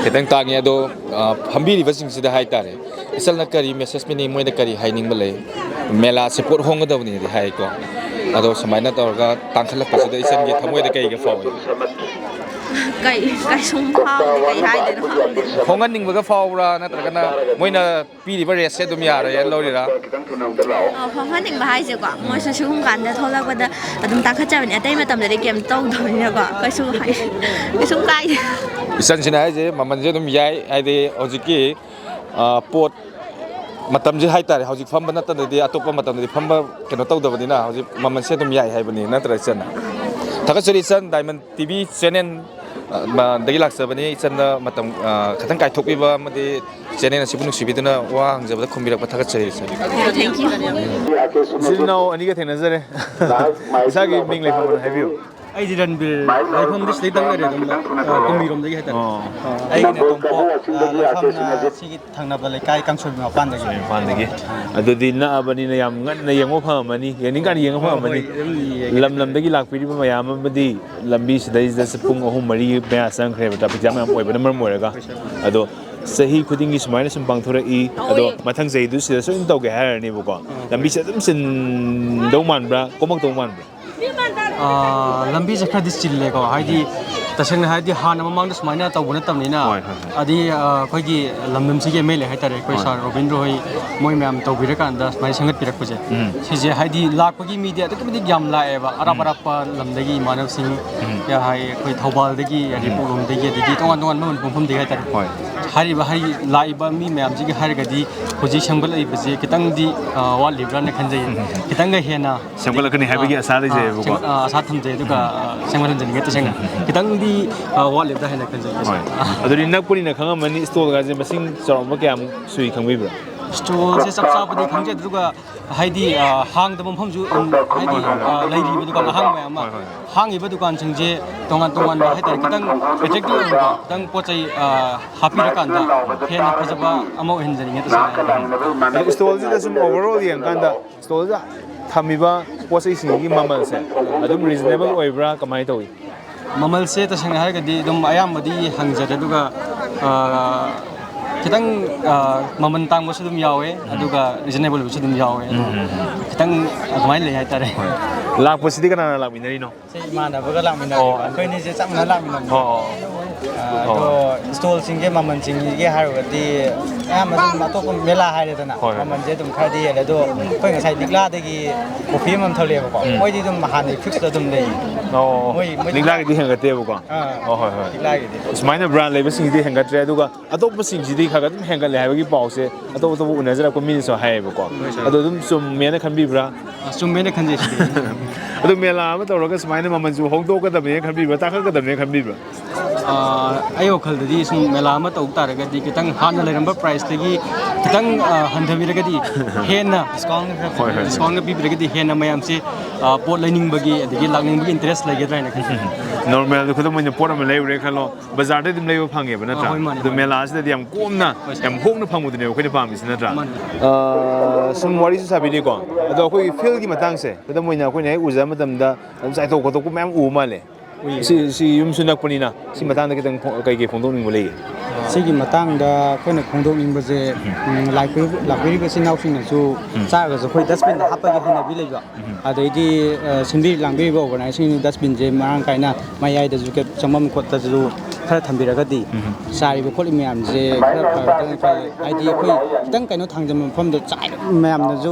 ꯈꯤꯇꯪ ꯇꯥꯡꯉꯦ꯫ ꯑꯗꯣ ꯑ, ꯐꯝꯕꯤꯔꯤꯕꯁꯤꯡꯁꯤꯗ ꯍꯥꯏꯇꯥꯔꯦ, ꯏꯆꯜꯅ ꯀꯔꯤ ꯃꯦꯁꯦꯖ ꯄꯤꯅꯤꯡ, ꯃꯣꯏꯗ ꯀꯔꯤ ꯍꯥꯏꯅꯤꯡꯕ ꯂꯩ? ꯃꯦꯂꯥꯁꯦ ꯄꯣꯠ ꯍꯣꯡꯒꯗꯕꯅꯤꯗꯤ ꯍꯥꯏꯀꯣ, ꯑꯗꯣ ꯁꯨꯃꯥꯏꯅ ꯇꯧꯔꯒ ꯇꯥꯡꯈꯠꯂꯛꯄꯁꯤꯗ ꯏꯆꯟꯒꯤ ꯊꯃꯣꯏꯗ ꯀꯩꯒ ꯐꯥꯎꯏ? ꯀꯩ ꯀꯩꯁꯨꯝ ꯐꯥꯎꯗꯦ, ꯀꯩ ꯍꯥꯏꯗꯣꯏꯅꯣ ꯈꯪꯗꯦ꯫ ꯍꯣꯡꯍꯟꯅꯤꯡꯕꯒ ꯐꯥꯎꯕ꯭ꯔꯥ, ꯅꯠꯇ꯭ꯔꯒꯅ ꯃꯣꯏꯅ ꯄꯤꯔꯤꯕ ꯔꯦꯠꯁꯦ ꯑꯗꯨꯝ ꯌꯥꯔꯦꯅ ꯂꯧꯔꯤꯔꯥ? ꯑ, ꯍꯣꯡꯍꯟꯅꯤꯡꯕ ꯍꯥꯏꯁꯦꯀꯣ, ꯃꯣꯏꯁꯨ ꯁꯤꯒꯨꯝꯕ ꯀꯥꯟꯗ ꯊꯣꯛꯂꯛꯄꯗ ꯑꯗꯨꯝ ꯇꯥꯡꯈꯠꯆꯕꯅꯤ, ꯑꯇꯩ ꯃꯇꯝꯗꯗꯤ ꯀꯩꯝ ꯇꯧꯗꯕꯅꯤꯅꯀꯣ, ꯀꯩꯁꯨ ꯍꯥꯏ ꯀꯩꯁꯨꯝ ꯀꯥꯏꯗꯦ꯫ ꯏꯆꯟꯁꯤꯅ ꯍꯥꯏꯁꯦ ꯃꯃꯜꯁꯦ ꯑꯗꯨꯝ ꯌꯥꯏ, ꯍꯥꯏꯗꯤ ꯍꯧꯖꯤꯛꯀꯤ ꯑ, ꯄꯣꯠ ꯃꯇꯝꯁꯦ ꯍꯥꯏꯇꯥꯔꯦ, ꯍꯧꯖꯤꯛ ꯐꯝꯕ ꯅꯠꯇ꯭ꯔꯗꯤ ꯑꯇꯣꯞꯄ ꯃꯇꯝꯗꯗꯤ ꯐꯝꯕ ꯀꯩꯅꯣ ꯇꯧꯗꯕꯅꯤꯅ ꯍꯧꯖꯤꯛ ꯃꯃꯜꯁꯦ ꯑꯗꯨꯝ ꯌꯥꯏ ꯍꯥꯏꯕꯅꯤ, ꯅꯠꯇ꯭ꯔꯥ ꯏꯆꯟ? ꯊꯥꯒꯠꯆꯔꯤ ꯏꯆꯟ, ꯗꯥꯏꯃꯟ ꯇꯤ ꯚꯤ ꯆꯦꯅꯦꯜ ꯗꯒꯤ ꯂꯥꯛꯆꯕꯅꯤ꯫ ꯏꯆꯟꯗ ꯃꯇꯝ ꯑ, ꯈꯤꯇꯪ ꯀꯥꯏꯊꯣꯛꯄꯤꯕ ꯑꯃꯗꯤ ꯆꯦꯅꯦꯜ ꯑꯁꯤꯕꯨ ꯅꯨꯡꯁꯤꯕꯤꯗꯨꯅ ꯋꯥ ꯍꯪꯖꯕꯗ ꯈꯨꯝꯕꯤꯔꯛꯄ ꯊꯥꯒꯠꯆꯔꯤ ꯏꯆꯟ꯫ Thank you. ꯏꯆꯤꯜ ꯏꯅꯥꯎ ꯑꯅꯤꯒ ꯊꯦꯡꯅꯖꯔꯦ꯫ ꯏꯁꯥꯒꯤ ꯃꯤꯡ ꯂꯩꯐꯝ ꯑꯣꯏꯅ ꯍꯥꯏꯕꯤꯌꯨ꯫ ꯑꯩꯗꯤ ꯔꯟꯕꯤꯔ ꯂꯩꯐꯝꯗꯤ ꯁꯤꯗꯩ ꯇꯪꯅꯔꯦ ꯑꯗꯨꯝ, ꯑ, ꯀꯨꯝꯕꯤꯔꯣꯝꯗꯒꯤ ꯍꯥꯏꯇꯥꯔꯦ꯫ ꯑꯣ꯫ ꯑꯩꯒꯤꯅ ꯇꯣꯝꯄꯣꯛ, ꯑ, ꯂꯩꯐꯝꯅ ꯁꯤꯒꯤ ꯊꯪꯅꯕ ꯂꯩꯀꯥꯏ ꯀꯥꯡꯁꯣꯏ ꯃꯄꯥꯟꯗꯒꯤ꯫ ꯃꯄꯥꯟꯗꯒꯤ꯫ ꯑꯗꯨꯗꯤ ꯅꯛꯑꯕꯅꯤꯅ ꯌꯥꯝ ꯉꯟꯅ ꯌꯦꯡꯕ ꯐꯪꯉꯝꯃꯅꯤ, ꯌꯦꯡꯅꯤꯡꯀꯥꯟꯗ ꯌꯦꯡꯕ ꯍꯣꯏ, ꯐꯪꯉꯝꯃꯅꯤ꯫ ꯍꯣꯏ, ꯑꯗꯨꯝ ꯌꯦꯡꯉꯦ꯫ ꯂꯝ ꯂꯝꯗꯒꯤ ꯂꯥꯛꯄꯤꯔꯤꯕ ꯃꯌꯥꯝ ꯑꯃꯗꯤ ꯂꯝꯕꯤꯁꯤꯗꯩꯁꯤꯗ ꯄꯨꯡ ꯑꯍꯨꯝ ꯃꯔꯤ ꯃꯌꯥ ꯆꯪꯈ꯭ꯔꯦꯕ, ꯇ꯭ꯔꯥꯐꯤꯛ ꯖꯥꯝ ꯌꯥꯝ ꯑꯣꯏꯕꯅ ꯃꯔꯝ ꯑꯣꯏꯔꯒ꯫ ꯑꯗꯣ ꯆꯍꯤ ꯈꯨꯗꯤꯡꯒꯤ ꯁꯨꯃꯥꯏꯅ ꯁꯨꯝ ꯄꯥꯡꯊꯣꯔꯛꯏ꯫ ꯑꯗꯣ ꯃꯊꯪ ꯆꯍꯤꯗꯨ ꯁꯤꯗꯁꯨ ꯑꯗꯨꯝ ꯇꯧꯒꯦ ꯍꯥꯏꯔꯅꯦꯕꯀꯣ꯫ ꯂꯝꯕꯤꯁꯦ ꯑꯗꯨꯝ ꯆꯤꯟꯗꯧ ꯃꯥꯟꯕ꯭ꯔꯥ, ꯀꯣꯝꯃꯛꯇꯧ ꯃꯥꯟꯕ꯭ꯔꯥ? ꯑꯥ, ꯂꯝꯕꯤꯁꯦ ꯈꯔꯗꯤ ꯆꯤꯜꯂꯦꯀꯣ, ꯍꯥꯏꯗꯤ ꯇꯁꯦꯡꯅ ꯍꯥꯏꯔꯗꯤ ꯍꯥꯟꯅ ꯃꯃꯥꯡꯗ ꯁꯨꯃꯥꯏꯅ ꯇꯧꯕ ꯅꯠꯇꯕꯅꯤꯅ꯫ ꯍꯣꯏ, ꯍꯣꯏ, ꯍꯣꯏ꯫ ꯑꯗꯤ, ꯑꯥ, ꯑꯩꯈꯣꯏꯒꯤ ꯂꯝꯗꯝꯁꯤꯒꯤ ꯑꯦꯝ ꯑꯦꯜ ꯑꯦ ꯍꯥꯏꯇꯥꯔꯦ, ꯑꯩꯈꯣꯏ ꯍꯣꯏ꯫ ꯁꯥꯔ ꯔꯣꯕꯤꯟꯗ꯭ꯔꯣ ꯍꯣꯏ, ꯃꯣꯏ ꯃꯌꯥꯝ ꯇꯧꯕꯤꯔꯀꯥꯟꯗ ꯁꯨꯃꯥꯏꯅ ꯁꯦꯝꯒꯠꯄꯤꯔꯛꯄꯁꯦ꯫ ꯎꯝ꯫ ꯁꯤꯁꯦ ꯍꯥꯏꯗꯤ ꯂꯥꯛꯄꯒꯤ ꯃꯤꯗꯤ ꯑꯗꯨꯛꯀꯤ ꯃꯇꯤꯛ ꯌꯥꯝ ꯂꯥꯛꯑꯦꯕ, ꯑꯔꯥꯞ ꯑꯔꯥꯞꯄ ꯂꯝꯗꯒꯤ ꯏꯃꯥꯟꯅꯕꯁꯤꯡ, ꯎꯝ꯫ ꯀꯌꯥ ꯍꯥꯏ, ꯑꯩꯈꯣꯏ ꯊꯧꯕꯥꯜꯗꯒꯤ, ꯑꯗꯒꯤ ꯎꯝ꯫ ꯎꯈ꯭ꯔꯨꯜꯗꯒꯤ, ꯑꯗꯒꯤ ꯇꯣꯉꯥꯟ ꯇꯣꯉꯥꯟꯕ ꯃꯐꯝꯗꯒꯤ ꯍꯥꯏꯇꯥꯔꯦ꯫ ꯍꯣꯏ꯫ ꯍꯥꯏꯔꯤꯕ ꯍꯥꯏ-, ꯂꯥꯛꯏꯕ ꯃꯤ ꯃꯌꯥꯝꯁꯤꯒꯤ ꯍꯥꯏꯔꯒꯗꯤ ꯍꯧꯖꯤꯛ ꯁꯦꯝꯒꯠꯂꯛꯏꯕꯁꯦ ꯈꯤꯇꯪꯗꯤ, ꯑꯥ, ꯋꯥꯠꯂꯤꯕ꯭ꯔꯥꯅ ꯈꯟꯖꯩ꯫ ꯈꯤꯇꯪꯒ ꯍꯦꯟꯅ ꯁꯦꯝꯒꯠꯂꯛꯀꯅꯤ ꯍꯥꯏꯕꯒꯤ ꯑꯁꯥ ꯂꯩꯖꯩꯑꯕꯀꯣ꯫ ꯁꯦꯝꯒꯠ-, ꯑꯥ, ꯑꯁꯥ ꯊꯝꯖꯩ, ꯑꯗꯨꯒ, ꯑꯥ, ꯁꯦꯝꯒꯠꯍꯟꯖꯅꯤꯡꯉꯦ ꯇꯁꯦꯡꯅ꯫ ꯈꯤꯇꯪꯗꯤ, ꯑꯥ, ꯋꯥꯠꯂꯤꯕ꯭ꯔꯥ ꯍꯥꯏꯅ ꯈꯟꯖꯩ꯫ ꯍꯣꯏ꯫ ꯑꯗꯨꯗꯤ ꯅꯛꯄꯅꯤꯅ ꯈꯪꯉꯝꯃꯅꯤ, ꯏꯁꯇꯣꯜꯒꯁꯦ ꯃꯁꯤꯡ ꯆꯥꯎꯔꯥꯛꯄ ꯀꯌꯥꯃꯨꯛ ꯁꯨꯏ ꯈꯪꯕꯤꯕ꯭ꯔꯥ? ꯏꯁꯇꯣꯜꯁꯦ ꯆꯞ ꯆꯥꯕꯗꯤ ꯈꯪꯖꯗꯦ, ꯑꯗꯨꯒ ꯍꯥꯏꯗꯤ, ꯑꯥ, ꯍꯥꯡꯗꯕ ꯃꯐꯝꯁꯨ ꯑꯗꯨꯝ, ꯍꯥꯏꯗꯤ, ꯑꯥ, ꯂꯩꯔꯤꯕ ꯗꯨꯀꯥꯟ ꯑꯍꯥꯡꯕ ꯃꯌꯥꯝ ꯑꯃ꯫ ꯍꯣꯏ, ꯍꯣꯏ꯫ ꯍꯥꯡꯉꯤꯕ ꯗꯨꯀꯥꯟꯁꯤꯡꯁꯦ ꯇꯣꯉꯥꯟ ꯇꯣꯉꯥꯟꯕ ꯍꯥꯏꯇꯥꯔꯦ, ꯈꯤꯇꯪ ꯑꯦꯇ꯭ꯔꯦꯛꯇꯤꯞ ꯑꯣꯏꯕ, ꯈꯤꯇꯪ ꯄꯣꯠ ꯆꯩ, ꯑꯥ, ꯍꯥꯞꯄꯤꯔꯀꯥꯟꯗ ꯍꯦꯟꯅ ꯐꯖꯕ ꯑꯃ ꯑꯣꯏꯍꯟꯖꯅꯤꯡꯉꯦ ꯇꯁꯦꯡꯅ꯫ ꯑꯗꯣ ꯏꯁꯇꯣꯜꯁꯤꯗ ꯁꯨꯝ ꯑꯣꯚꯔꯑꯣꯜ ꯌꯦꯡꯀꯥꯟꯗ ꯏꯁꯇꯣꯜꯁꯤꯗ ꯊꯝꯃꯤꯕ ꯄꯣꯠ ꯆꯩꯁꯤꯡꯁꯤꯒꯤ ꯃꯃꯜꯁꯦ ꯑꯗꯨꯝ ꯔꯤꯖꯅꯦꯕꯜ ꯑꯣꯏꯕ꯭ꯔꯥ, ꯀꯃꯥꯏꯅ ꯇꯧꯏ? ꯃꯃꯜꯁꯦ ꯇꯁꯦꯡꯅ ꯍꯥꯏꯔꯒꯗꯤ ꯑꯗꯨꯝ ꯑꯌꯥꯝꯕꯗꯤ ꯍꯪꯖꯔꯦ, ꯑꯗꯨꯒ ꯈꯤꯇꯪ ꯃꯃꯜ ꯇꯥꯡꯕꯁꯨ ꯑꯗꯨꯝ ꯌꯥꯎꯋꯦ, ꯑꯗꯨꯒ ꯔꯤꯖꯅꯦꯕꯜ ꯑꯣꯏꯕꯁꯨ ꯑꯗꯨꯝ ꯌꯥꯎꯋꯦ, ꯑꯗꯨꯝ ꯈꯤꯇꯪ ꯑꯗꯨꯃꯥꯏꯅ ꯂꯩ ꯍꯥꯏꯇꯥꯔꯦ꯫ ꯂꯥꯛꯄꯁꯤꯗꯤ ꯀꯅꯥꯅ ꯂꯥꯛꯃꯤꯟꯅꯔꯤꯅꯣ? ꯁꯤ ꯏꯃꯥꯟꯅꯕꯒ ꯂꯥꯛꯃꯤꯟꯅꯕ, ꯑꯩꯈꯣꯏꯅꯤꯁꯦ ꯆꯞ ꯃꯥꯟꯅ ꯂꯥꯛꯃꯤꯟꯅꯕꯅꯦ꯫ ꯑꯣ꯫ ꯑꯗꯣ ꯏꯁꯇꯣꯜꯁꯤꯡꯒꯤ ꯃꯃꯜꯁꯤꯡꯒꯤ ꯍꯥꯏꯔꯨꯔꯒꯗꯤ ꯑꯌꯥꯝꯕ ꯑꯗꯨꯝ ꯑꯇꯣꯞꯄ ꯃꯦꯂꯥ ꯍꯥꯏꯔꯦꯗꯅ, ꯍꯣꯏ, ꯍꯣꯏ꯫ ꯃꯃꯜꯁꯦ ꯑꯗꯨꯝ ꯈꯔꯗꯤ ꯍꯦꯜꯂꯦ꯫ ꯑꯗꯣ ꯑꯩꯈꯣꯏ ꯉꯁꯥꯏ ꯂꯤꯛꯂꯥꯗꯒꯤ ꯀꯣꯐꯤ ꯑꯃ ꯊꯛꯂꯛꯑꯦꯕꯀꯣ, ꯃꯣꯏꯗꯤ ꯑꯗꯨꯝ ꯍꯥꯟꯅꯩ ꯐꯤꯛꯁꯇ ꯑꯗꯨꯝ ꯂꯩ꯫ ꯑꯣ꯫ ꯃꯣꯏ ꯃꯣꯏ ꯂꯤꯛꯂꯥꯒꯤꯗꯤ ꯍꯦꯟꯒꯠꯇꯦꯕꯀꯣ? ꯑꯥ, ꯑꯣ, ꯍꯣꯏ, ꯍꯣꯏ꯫ ꯂꯤꯛꯂꯥꯒꯤꯗꯤ꯫ ꯁꯨꯃꯥꯏꯅ ꯕ꯭ꯔꯥꯟ ꯂꯩꯕꯁꯤꯡꯁꯤꯗꯤ ꯍꯦꯟꯒꯠꯇ꯭ꯔꯦ, ꯑꯗꯨꯒ ꯑꯇꯣꯞꯄꯁꯤꯡꯁꯤꯗꯤ ꯈꯔ ꯈꯔ ꯑꯗꯨꯝ ꯍꯦꯟꯒꯠꯂꯦ ꯍꯥꯏꯕꯒꯤ ꯄꯥꯎꯁꯦ ꯑꯇꯣꯞ ꯑꯇꯣꯞꯄ ꯎꯅꯖꯔꯛꯄ ꯃꯤꯅꯁꯨ ꯍꯥꯏꯌꯦꯕꯀꯣ꯫ ꯑꯗꯣ ꯑꯗꯨꯝ ꯆꯨꯝꯃꯦꯅ ꯈꯟꯕꯤꯕ꯭ꯔꯥ? ꯑ, ꯆꯨꯝꯃꯦꯅ ꯈꯟꯖꯩ ꯁꯤꯗꯤ꯫ ꯑꯗꯣ ꯃꯦꯂꯥ ꯑꯃ ꯇꯧꯔꯒ ꯁꯨꯃꯥꯏꯅ ꯃꯃꯜꯁꯨ ꯍꯣꯡꯗꯣꯛꯀꯗꯕꯅꯦꯅ ꯈꯟꯕꯤꯕ꯭ꯔꯥ, ꯇꯥꯡꯈꯠꯀꯗꯕꯅꯦꯅ ꯈꯟꯕꯤꯕ꯭ꯔꯥ? ꯑ, ꯑꯩ ꯋꯥꯈꯜꯗꯗꯤ ꯁꯨꯝ ꯃꯦꯂꯥ ꯑꯃ ꯇꯧ ꯇꯥꯔꯒꯗꯤ ꯈꯤꯇꯪ ꯍꯥꯟꯅ ꯂꯩꯔꯝꯕ ꯄ꯭ꯔꯥꯏꯁꯇꯒꯤ ꯈꯤꯇꯪ, ꯑ, ꯍꯟꯊꯕꯤꯔꯒꯗꯤ ꯍꯦꯟꯅ ꯗꯤꯁꯀꯥꯎꯟꯒ ꯈꯔ, ꯍꯣꯏ, ꯍꯣꯏ꯫ ꯗꯤꯁꯀꯥꯎꯟꯒ ꯄꯤꯕꯤꯔꯒꯗꯤ ꯍꯦꯟꯅ ꯃꯌꯥꯝꯁꯦ, ꯑ, ꯄꯣꯠ ꯂꯩꯅꯤꯡꯕꯒꯤ ꯑꯗꯒꯤ ꯂꯥꯛꯅꯤꯡꯕꯒꯤ ꯏꯟꯇꯔꯦꯁ ꯂꯩꯒꯗ꯭ꯔꯥ ꯍꯥꯏꯅ ꯈꯟꯖꯩ꯫ ꯅꯣꯔꯃꯦꯜꯗ ꯈꯨꯗꯝ ꯑꯣꯏꯅ ꯄꯣꯠ ꯑꯃ ꯂꯩꯔꯨꯔꯦ ꯈꯜꯂꯣ, ꯕꯖꯥꯔꯗ ꯑꯗꯨꯝ ꯂꯩꯕ ꯐꯪꯉꯦꯕ, ꯅꯠꯇ꯭ꯔꯥ? ꯑ, ꯍꯣꯏ, ꯃꯥꯅꯦ, ꯑꯗꯣ ꯃꯥꯅꯦ꯫ ꯃꯦꯂꯥꯁꯤꯗꯗꯤ ꯌꯥꯝ ꯀꯣꯝꯅ, ꯍꯣꯏ, ꯁꯥꯔ꯫ ꯌꯥꯝ ꯍꯣꯡꯅ ꯐꯪꯕꯗꯨꯅꯦꯕ ꯑꯩꯈꯣꯏꯅ ꯄꯥꯝꯃꯤꯁꯤ, ꯅꯠꯇ꯭ꯔꯥ? ꯃꯥꯅꯦ꯫ ꯑ, ꯁꯨꯝ ꯋꯥꯔꯤꯁꯨ ꯁꯥꯕꯤꯔꯤꯀꯣ, ꯑꯗꯣ ꯑꯩꯈꯣꯏꯒꯤ ꯐꯤꯜꯒꯤ ꯃꯇꯥꯡꯁꯦ, ꯈꯨꯗꯝ ꯑꯣꯏꯅ ꯑꯩꯈꯣꯏꯅ ꯍꯦꯛ ꯎꯖꯕ ꯃꯇꯝꯗ ꯑꯗꯨꯝ ꯆꯥꯏꯊꯣꯛ ꯈꯣꯠꯇꯣꯛꯄ ꯃꯌꯥꯝ ꯎꯕ ꯃꯥꯜꯂꯦ꯫ ꯎꯏꯌꯦ꯫ ꯁꯤ, ꯁꯤ ꯌꯨꯝꯁꯨ ꯅꯛꯄꯅꯤꯅ, ꯁꯤ ꯃꯇꯥꯡꯗ ꯈꯤꯇꯪ ꯐꯣꯡ-, ꯀꯩ ꯀꯩ ꯐꯣꯡꯗꯣꯛꯅꯤꯡꯕ ꯂꯩꯒꯦ? ꯁꯤꯒꯤ ꯃꯇꯥꯡꯗ ꯑꯩꯈꯣꯏꯅ ꯐꯣꯡꯗꯣꯛꯅꯤꯡꯕꯁꯦ, ꯎꯝ, ꯂꯥꯛꯄꯤꯔꯤꯕ, ꯂꯥꯛꯄꯤꯔꯤꯕ ꯏꯆꯤꯟ ꯏꯅꯥꯎꯁꯤꯡꯅꯁꯨ ꯆꯥꯔꯒꯁꯨ ꯑꯩꯈꯣꯏ ꯗꯁꯕꯤꯟꯗ ꯍꯥꯞꯄꯒꯤ ꯍꯩꯅꯕꯤ ꯂꯩꯕ, ꯑꯗꯩꯗꯤ, ꯑ, ꯁꯤꯟꯕꯤ ꯂꯥꯡꯕꯤꯔꯤꯕ ꯑꯣꯔꯒꯅꯥꯏꯖꯦꯁꯟ ꯗꯁꯕꯤꯟꯁꯦ ꯃꯔꯥꯡ ꯀꯥꯏꯅ ꯃꯌꯥꯏꯗꯁꯨ ꯀꯦꯞ ꯆꯪꯐꯝ ꯈꯣꯠꯇꯁꯨ ꯈꯔ ꯊꯝꯕꯤꯔꯒꯗꯤ ꯆꯥꯔꯤꯕ ꯈꯣꯠꯂꯤꯕ ꯃꯌꯥꯝꯁꯦ ꯈꯔ ꯐꯒꯗ꯭ꯔꯥꯅ ꯈꯜꯂꯤ꯫ ꯍꯥꯏꯗꯤ ꯑꯩꯈꯣꯏ ꯈꯤꯇꯪ ꯀꯩꯅꯣ ꯊꯥꯡꯖꯟꯕ ꯃꯐꯝꯗꯣ ꯆꯥꯏꯔ ꯃꯌꯥꯝꯅꯁꯨ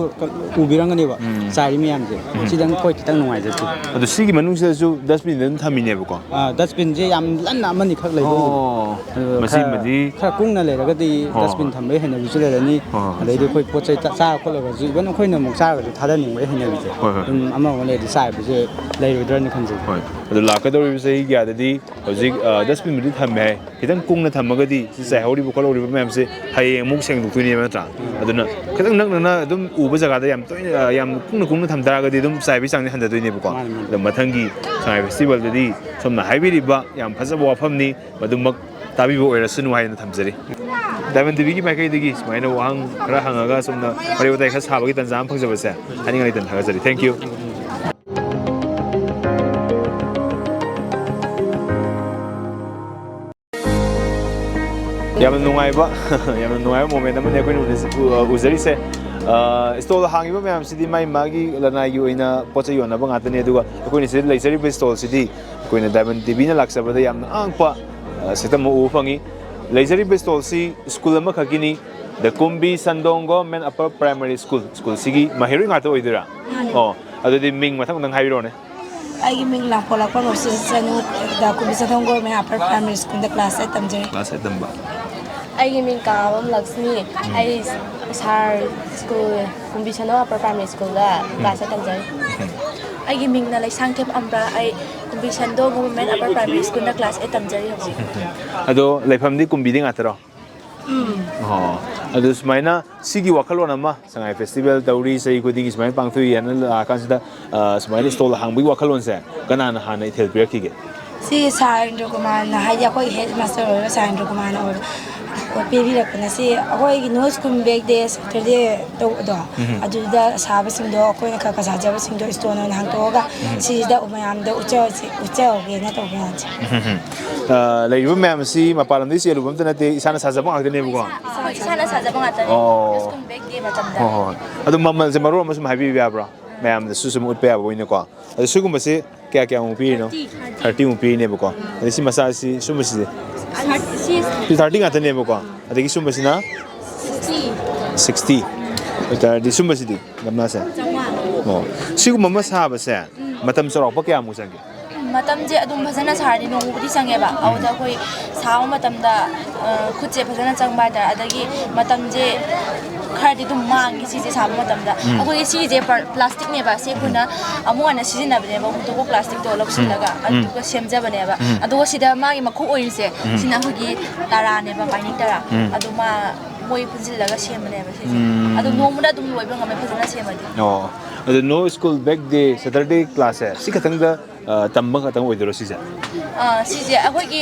ꯎꯕꯤꯔꯝꯒꯅꯦꯕ, ꯆꯥꯏꯔꯤ ꯃꯌꯥꯝꯁꯦ꯫ ꯁꯤꯗꯪ ꯑꯩꯈꯣꯏ ꯈꯤꯇꯪ ꯅꯨꯡꯉꯥꯏꯖꯗꯦ꯫ ꯑꯗꯣ ꯁꯤꯒꯤ ꯃꯅꯨꯡꯁꯤꯗꯁꯨ ꯗꯁꯕꯤꯟꯗ ꯑꯗꯨꯝ ꯊꯝꯃꯤꯅꯦꯕꯀꯣ? ꯑ, ꯗꯁꯕꯤꯟꯁꯦ ꯌꯥꯝ ꯂꯟꯅ ꯑꯃꯅꯤꯈꯛ ꯂꯩꯕ ꯎꯕ꯫ ꯑꯣ, ꯑꯗꯨ ꯈꯔ, ꯃꯁꯤꯃꯗꯤ ꯈꯔ ꯀꯨꯡꯅ ꯂꯩꯔꯒꯗꯤ ꯍꯣꯏ, ꯗꯁꯕꯤꯟ ꯍꯣꯏ꯫ ꯊꯝꯕꯒꯤ ꯍꯩꯅꯕꯤꯁꯨ ꯂꯩꯔꯅꯤ꯫ ꯍꯣꯏ, ꯍꯣꯏ꯫ ꯑꯗꯩꯗꯤ ꯑꯩꯈꯣꯏ ꯄꯣꯠ ꯆꯩ ꯆꯥ-, ꯆꯥꯔ ꯈꯣꯠꯂꯒꯁꯨ, ꯏꯚꯟ ꯑꯩꯈꯣꯏꯅ ꯑꯃꯨꯛ ꯆꯥꯔꯒꯁꯨ ꯊꯥꯗꯅꯤꯡꯕꯒꯤ ꯍꯩꯅꯕꯤꯁꯦ ꯍꯣꯏ, ꯍꯣꯏ꯫ ꯑꯗꯨꯝ ꯑꯃ ꯑꯃ ꯂꯩꯔꯗꯤ ꯆꯥꯏꯕꯁꯦ ꯂꯩꯔꯣꯏꯗ꯭ꯔꯅ ꯈꯟꯖꯩ꯫ ꯍꯣꯏ꯫ ꯑꯗꯣ ꯂꯥꯛꯀꯗꯧꯔꯤꯕ ꯆꯍꯤ ꯀꯌꯥꯗꯗꯤ ꯍꯧꯖꯤꯛ, ꯑ, ꯗꯁꯕꯤꯟꯕꯨꯗꯤ ꯊꯝꯃꯦ ꯍꯥꯏ, ꯈꯤꯇꯪ ꯀꯨꯡꯅ ꯊꯝꯃꯒꯗꯤ ꯁꯤ ꯆꯥꯏꯍꯧꯔꯤꯕ ꯈꯣꯠꯍꯧꯔꯤꯕ ꯃꯌꯥꯝꯁꯦ ꯍꯌꯦꯡ ꯑꯃꯨꯛ ꯁꯦꯡꯗꯣꯛꯇꯣꯏꯅꯦꯕ, ꯅꯠꯇ꯭ꯔꯥ? ꯑꯗꯨꯅ ꯈꯤꯇꯪ ꯅꯛꯅꯅ ꯑꯗꯨꯝ ꯎꯕ ꯖꯒꯥꯗ ꯌꯥꯝ ꯇꯣꯏꯅ, ꯑ, ꯌꯥꯝ ꯀꯨꯡꯅ ꯀꯨꯡꯅ ꯊꯝ ꯇꯥꯔꯒꯗꯤ ꯑꯗꯨꯝ ꯆꯥꯏꯕꯒꯤ ꯆꯥꯡꯁꯦ ꯍꯟꯊꯗꯣꯏꯅꯦꯕꯀꯣ꯫ ꯃꯥꯅꯤ, ꯃꯥꯅꯤ꯫ ꯑꯗꯣ ꯃꯊꯪꯒꯤ ꯁꯉꯥꯏ ꯐꯦꯁꯇꯤꯚꯦꯜꯗꯗꯤ ꯁꯣꯝꯅ ꯍꯥꯏꯕꯤꯔꯤꯕ ꯌꯥꯝ ꯐꯖꯕ ꯋꯥꯐꯝꯅꯤ, ꯃꯗꯨꯃꯛ ꯇꯥꯕꯤꯕ ꯑꯣꯏꯔꯁꯅꯨ ꯍꯥꯏꯅ ꯊꯝꯖꯔꯤ꯫ ꯗꯥꯏꯃꯟ ꯇꯤꯚꯤꯒꯤ ꯃꯥꯏꯀꯩꯗꯒꯤ ꯁꯨꯃꯥꯏꯅ ꯋꯥꯍꯪ ꯈꯔ ꯍꯪꯉꯒ ꯁꯣꯝꯅ ꯋꯥꯔꯤ ꯋꯥꯇꯥꯏ ꯈꯔ ꯁꯥꯕꯒꯤ ꯇꯥꯟꯖꯥ ꯑꯃ ꯐꯪꯖꯕꯁꯦ ꯍꯥꯏꯅꯤꯡꯉꯥꯏ ꯂꯩꯇꯅ ꯊꯥꯒꯠꯆꯔꯤ꯫ Thank you꯫ ꯌꯥꯝꯅ ꯅꯨꯡꯉꯥꯏꯕ, ꯌꯥꯝꯅ ꯅꯨꯡꯉꯥꯏꯕ ꯃꯣꯃꯦꯟ ꯑꯃꯅꯤ ꯑꯩꯈꯣꯏꯅ ꯎꯖ-, ꯎ-, ꯎꯖꯔꯤꯁꯦ꯫ ꯑ, ꯁ꯭ꯇꯣꯜ ꯍꯥꯡꯉꯤꯕ ꯃꯌꯥꯝꯁꯤꯗꯤ ꯃꯥꯏ ꯃꯥꯒꯤ ꯂꯅꯥꯏꯒꯤ ꯑꯣꯏꯅ ꯄꯣꯠ ꯆꯩ ꯌꯣꯟꯅꯕ ꯉꯥꯛꯇꯅꯤ, ꯑꯗꯨꯒ ꯑꯩꯈꯣꯏꯅ ꯁꯤꯗ ꯂꯩꯖꯔꯤꯕ ꯁ꯭ꯇꯣꯜꯁꯤꯗꯤ ꯑꯩꯈꯣꯏꯅ ꯗꯥꯏꯃꯟ ꯇꯤꯚꯤꯅ ꯂꯥꯛꯆꯕꯗ ꯌꯥꯝꯅ ꯑꯉꯛꯄ, ꯑ, ꯁꯛꯇꯝ ꯑꯃ ꯎꯕ ꯐꯪꯉꯤ꯫ ꯂꯩꯖꯔꯤꯕ ꯁ꯭ꯇꯣꯜꯁꯤ ꯁ꯭ꯀꯨꯜ ꯑꯃꯈꯛꯀꯤꯅꯤ, ꯗ ꯀꯨꯝꯕꯤ ꯁꯟꯗꯣꯡ ꯒꯣꯔꯃꯦꯟ ꯑꯄꯔ ꯄ꯭ꯔꯥꯏꯃꯥꯔꯤ ꯁ꯭ꯀꯨꯜ, ꯁ꯭ꯀꯨꯜꯁꯤꯒꯤ ꯃꯍꯩꯔꯣꯏ ꯉꯥꯛꯇ ꯑꯣꯏꯗꯣꯏꯔꯥ? ꯃꯥꯅꯤ꯫ ꯑꯣ, ꯑꯗꯨꯗꯤ ꯃꯤꯡ ꯃꯊꯪ ꯃꯊꯪ ꯍꯥꯏꯕꯤꯔꯛꯑꯣꯅꯦ꯫ ꯑꯩꯒꯤ ꯃꯤꯡ ꯂꯥꯡꯄꯣꯛꯂꯥꯛꯄꯝ ꯔꯣꯁꯤ ꯆꯅꯨ, ꯗ ꯀꯨꯝꯕꯤ ꯁꯟꯗꯣꯡ ꯒꯣꯔꯃꯦꯟ ꯑꯄꯔ ꯄ꯭ꯔꯥꯏꯃꯥꯔꯤ ꯁ꯭ꯀꯨꯜꯗ ꯀ꯭ꯂꯥꯁ ꯑꯩꯠ ꯇꯝꯖꯔꯤ꯫ ꯀ꯭ꯂꯥꯁ ꯑꯩꯠ ꯇꯝꯕ꯫ ꯑꯩꯒꯤ ꯃꯤꯡ ꯀꯥꯕꯝ ꯂꯛꯁꯃꯤ꯫ ꯎꯝ꯫ ꯑꯩ ꯁꯥꯔ ꯁ꯭ꯀꯨꯜ, ꯀꯨꯝꯕꯤ ꯁꯟꯗꯣꯡ ꯑꯄꯔ ꯄ꯭ꯔꯥꯏꯃꯥꯔꯤ ꯁ꯭ꯀꯨꯜꯗ ꯎꯝ꯫ Class eight ꯇꯝꯖꯔꯤ꯫ ꯎꯝ꯫ ꯑꯩꯒꯤ ꯃꯤꯡꯅ ꯂꯩꯁꯥꯡꯊꯦꯝ ꯑꯝꯕ꯭ꯔꯥ꯫ ꯑꯩ ꯀꯨꯝꯕꯤ ꯁꯟꯗꯣꯡ ꯒꯣꯔꯃꯦꯟ ꯑꯄꯔ ꯄ꯭ꯔꯥꯏꯃꯥꯔꯤ ꯁ꯭ꯀꯨꯜꯗ ꯀ꯭ꯂꯥꯁ ꯑꯩꯠ ꯇꯝꯖꯔꯤ ꯍꯧꯖꯤꯛ꯫ ꯎꯝ꯫ ꯑꯗꯣ ꯂꯩꯐꯝꯗꯤ ꯀꯨꯝꯕꯤꯗꯤ ꯉꯥꯛꯇꯔꯣ? ꯎꯝ꯫ ꯑꯣ, ꯑꯗꯨ ꯁꯨꯃꯥꯏꯅ ꯁꯤꯒꯤ ꯋꯥꯈꯜꯂꯣꯟ ꯑꯃ, ꯁꯉꯥꯏ ꯐꯦꯁꯇꯤꯚꯦꯜ ꯇꯧꯔꯤ, ꯆꯍꯤ ꯈꯨꯗꯤꯡꯒꯤ ꯁꯨꯃꯥꯏꯅ ꯄꯥꯡꯊꯣꯛꯏ ꯍꯥꯏꯅ ꯂꯥꯛꯑꯀꯥꯟꯁꯤꯗ, ꯑ, ꯁꯨꯃꯥꯏꯅ ꯁ꯭ꯇꯣꯜ ꯍꯥꯡꯕꯒꯤ ꯋꯥꯈꯜꯂꯣꯟꯁꯦ ꯀꯅꯥꯅ ꯍꯥꯟꯅ ꯏꯊꯤꯜ ꯄꯤꯔꯛꯈꯤꯒꯦ? ꯁꯤ ꯁꯥꯔ ꯏꯟꯗ꯭ꯔ ꯀꯨꯃꯥꯔꯅ, ꯍꯥꯏꯗꯤ ꯑꯩꯈꯣꯏ ꯍꯦꯗ ꯃꯥꯁꯇꯔ ꯑꯣꯏꯕ ꯁꯥꯔ ꯏꯟꯗ꯭ꯔ ꯀꯨꯃꯥꯔꯅ ꯑꯣꯏꯕ, ꯑꯣꯏ ꯄꯤꯕꯤꯔꯛꯄꯅ꯫ ꯁꯤ ꯑꯩꯈꯣꯏꯒꯤ ꯅꯣ ꯁ꯭ꯀꯨꯜ ꯕꯦꯛ ꯗꯦ ꯁꯦꯇꯔꯗꯦ ꯇꯧꯕꯗꯣ, ꯎꯝ꯫ ꯑꯗꯨꯗ ꯁꯥꯕꯁꯤꯡꯗꯣ, ꯑꯩꯈꯣꯏꯅ ꯈꯔ ꯈꯔ ꯁꯥꯖꯕꯁꯤꯡꯗꯣ ꯁ꯭ꯇꯣꯜ ꯑꯣꯏꯅ ꯍꯥꯡꯇꯣꯛꯑꯒ, ꯎꯝ꯫ ꯁꯤꯁꯤꯗ ꯃꯌꯥꯝꯗ ꯎꯠꯆ-, ꯎꯠꯆꯍꯧꯒꯦꯅ ꯇꯧꯕ ꯋꯥꯅꯤ꯫ ꯎꯝ꯫ ꯑ, ꯂꯩꯔꯤꯕ ꯃꯌꯥꯝ ꯑꯁꯤ ꯃꯄꯥꯟ ꯂꯝꯗꯒꯤ ꯆꯦꯜꯂꯨꯕ ꯑꯝꯇ ꯅꯠꯇꯦ, ꯏꯁꯥꯅ ꯁꯥꯖꯕ ꯉꯥꯛꯇꯅꯦꯕꯀꯣ? ꯑꯩꯈꯣꯏ ꯏꯁꯥꯅ ꯁꯥꯖꯕ ꯉꯥꯛꯇꯅꯦ꯫ ꯑꯣ꯫ ꯁ꯭ꯀꯨꯜ ꯕꯦꯛ ꯗꯦ ꯃꯇꯝꯗ꯫ ꯍꯣꯏ, ꯍꯣꯏ꯫ ꯑꯗꯣ ꯃꯃꯜꯁꯦ ꯃꯔꯣꯜ ꯑꯃ ꯁꯨꯝ ꯍꯥꯏꯕꯤꯕ ꯌꯥꯕ꯭ꯔꯣ? ꯃꯌꯥꯝꯗꯁꯨ ꯁꯨꯝ ꯎꯠꯄ ꯌꯥꯕ ꯑꯣꯏꯅꯀꯣ꯫ ꯑꯗꯣ ꯁꯤꯒꯨꯝꯕꯁꯦ ꯀꯌꯥ ꯀꯌꯥꯃꯨꯛ ꯄꯤꯔꯤꯅꯣ? ꯊꯥꯔꯇꯤ꯫ ꯊꯥꯔꯇꯤꯃꯨꯛ ꯄꯤꯔꯤꯅꯦꯕꯀꯣ꯫ ꯑꯗꯣ ꯁꯤ ꯃꯆꯥꯁꯤ, ꯁꯨꯝꯕꯁꯤꯗꯤ? ꯊꯥꯔꯇꯤ, ꯁꯤ ꯁꯤ ꯊꯥꯔꯇꯤ ꯉꯥꯛꯇꯅꯦꯕꯀꯣ꯫ ꯑꯗꯒꯤ ꯁꯨꯝꯕꯁꯤꯅ? ꯁꯤꯛꯁꯇꯤ꯫ ꯁꯤꯛꯁꯇꯤ꯫ ꯑꯗꯨ ꯑꯣꯏꯇꯥꯔꯗꯤ ꯁꯨꯝꯕꯁꯤꯗꯤ, ꯒꯝꯂꯥꯁꯦ? ꯆꯥꯝꯃꯉꯥ꯫ ꯑꯣ꯫ ꯁꯤꯒꯨꯝꯕ ꯑꯃ ꯁꯥꯕꯁꯦ ꯎꯝ꯫ ꯃꯇꯝ ꯆꯥꯎꯔꯥꯛꯄ ꯀꯌꯥꯃꯨꯛ ꯆꯪꯒꯦ? ꯃꯇꯝꯁꯦ ꯑꯗꯨꯝ ꯐꯖꯅ ꯁꯥꯔꯗꯤ ꯅꯣꯡꯃꯕꯨꯗꯤ ꯆꯪꯉꯦꯕ꯫ ꯎꯝ꯫ ꯑꯗꯨꯗ ꯑꯩꯈꯣꯏ ꯁꯥꯕ ꯃꯇꯝꯗ, ꯑ, ꯈꯨꯠꯁꯦ ꯐꯖꯅ ꯆꯪꯕ ꯍꯥꯏꯇꯥꯔꯦ꯫ ꯑꯗꯒꯤ ꯃꯇꯝꯁꯦ ꯈꯔꯗꯤ ꯑꯗꯨꯝ ꯃꯥꯡꯉꯤ ꯁꯤꯁꯦ ꯁꯥꯕ ꯃꯇꯝꯗ꯫ ꯎꯝ꯫ ꯑꯩꯈꯣꯏꯒꯤ ꯁꯤꯁꯦ ꯄ꯭ꯂꯥꯁꯇꯤꯛꯅꯦꯕ꯫ ꯁꯤ ꯑꯩꯈꯣꯏꯅ ꯎꯝ꯫ ꯑꯃꯨꯛ ꯍꯟꯅ ꯁꯤꯖꯤꯟꯅꯕꯅꯦꯕ, ꯍꯨꯟꯗꯣꯛꯄ ꯄ꯭ꯂꯥꯁꯇꯤꯛꯇꯣ ꯂꯧꯁꯤꯜꯂꯒ꯫ ꯎꯝ꯫ ꯑꯗꯨꯒ ꯁꯦꯝꯖꯕꯅꯦꯕ꯫ ꯎꯝ꯫ ꯑꯗꯨꯒ ꯁꯤꯗ ꯃꯥꯒꯤ ꯃꯈꯨ ꯑꯣꯏꯔꯤꯁꯦ, ꯎꯝ꯫ ꯁꯤꯅ ꯑꯩꯈꯣꯏꯒꯤ ꯇꯔꯥꯅꯦꯕ, ꯕꯥꯏꯅꯤꯡ ꯇꯔꯥ꯫ ꯎꯝ꯫ ꯑꯗꯨ ꯃꯥ, ꯃꯣꯏ ꯄꯨꯟꯁꯤꯜꯂꯒ ꯁꯦꯝꯕꯅꯦꯕ ꯁꯤꯁꯦ꯫ ꯎꯝ꯫ ꯑꯗꯨ ꯅꯣꯡꯃꯗ ꯑꯗꯨꯝ ꯂꯣꯏꯕ ꯉꯝꯃꯦ ꯐꯖꯅ ꯁꯦꯝꯃꯗꯤ꯫ ꯑꯣ꯫ ꯑꯗꯣ ꯅꯣ ꯁ꯭ꯀꯨꯜ ꯕꯦꯛ ꯗꯦ, ꯁꯦꯇꯔꯗꯦ ꯀ꯭ꯂꯥꯁꯁꯦ ꯁꯤ ꯈꯛꯇꯪꯗ, ꯑ, ꯇꯝꯕ ꯈꯛꯇꯪ ꯑꯣꯏꯗꯣꯏꯔꯣ ꯁꯤꯁꯦ? ꯑ, ꯁꯤꯁꯦ ꯑꯩꯈꯣꯏꯒꯤ,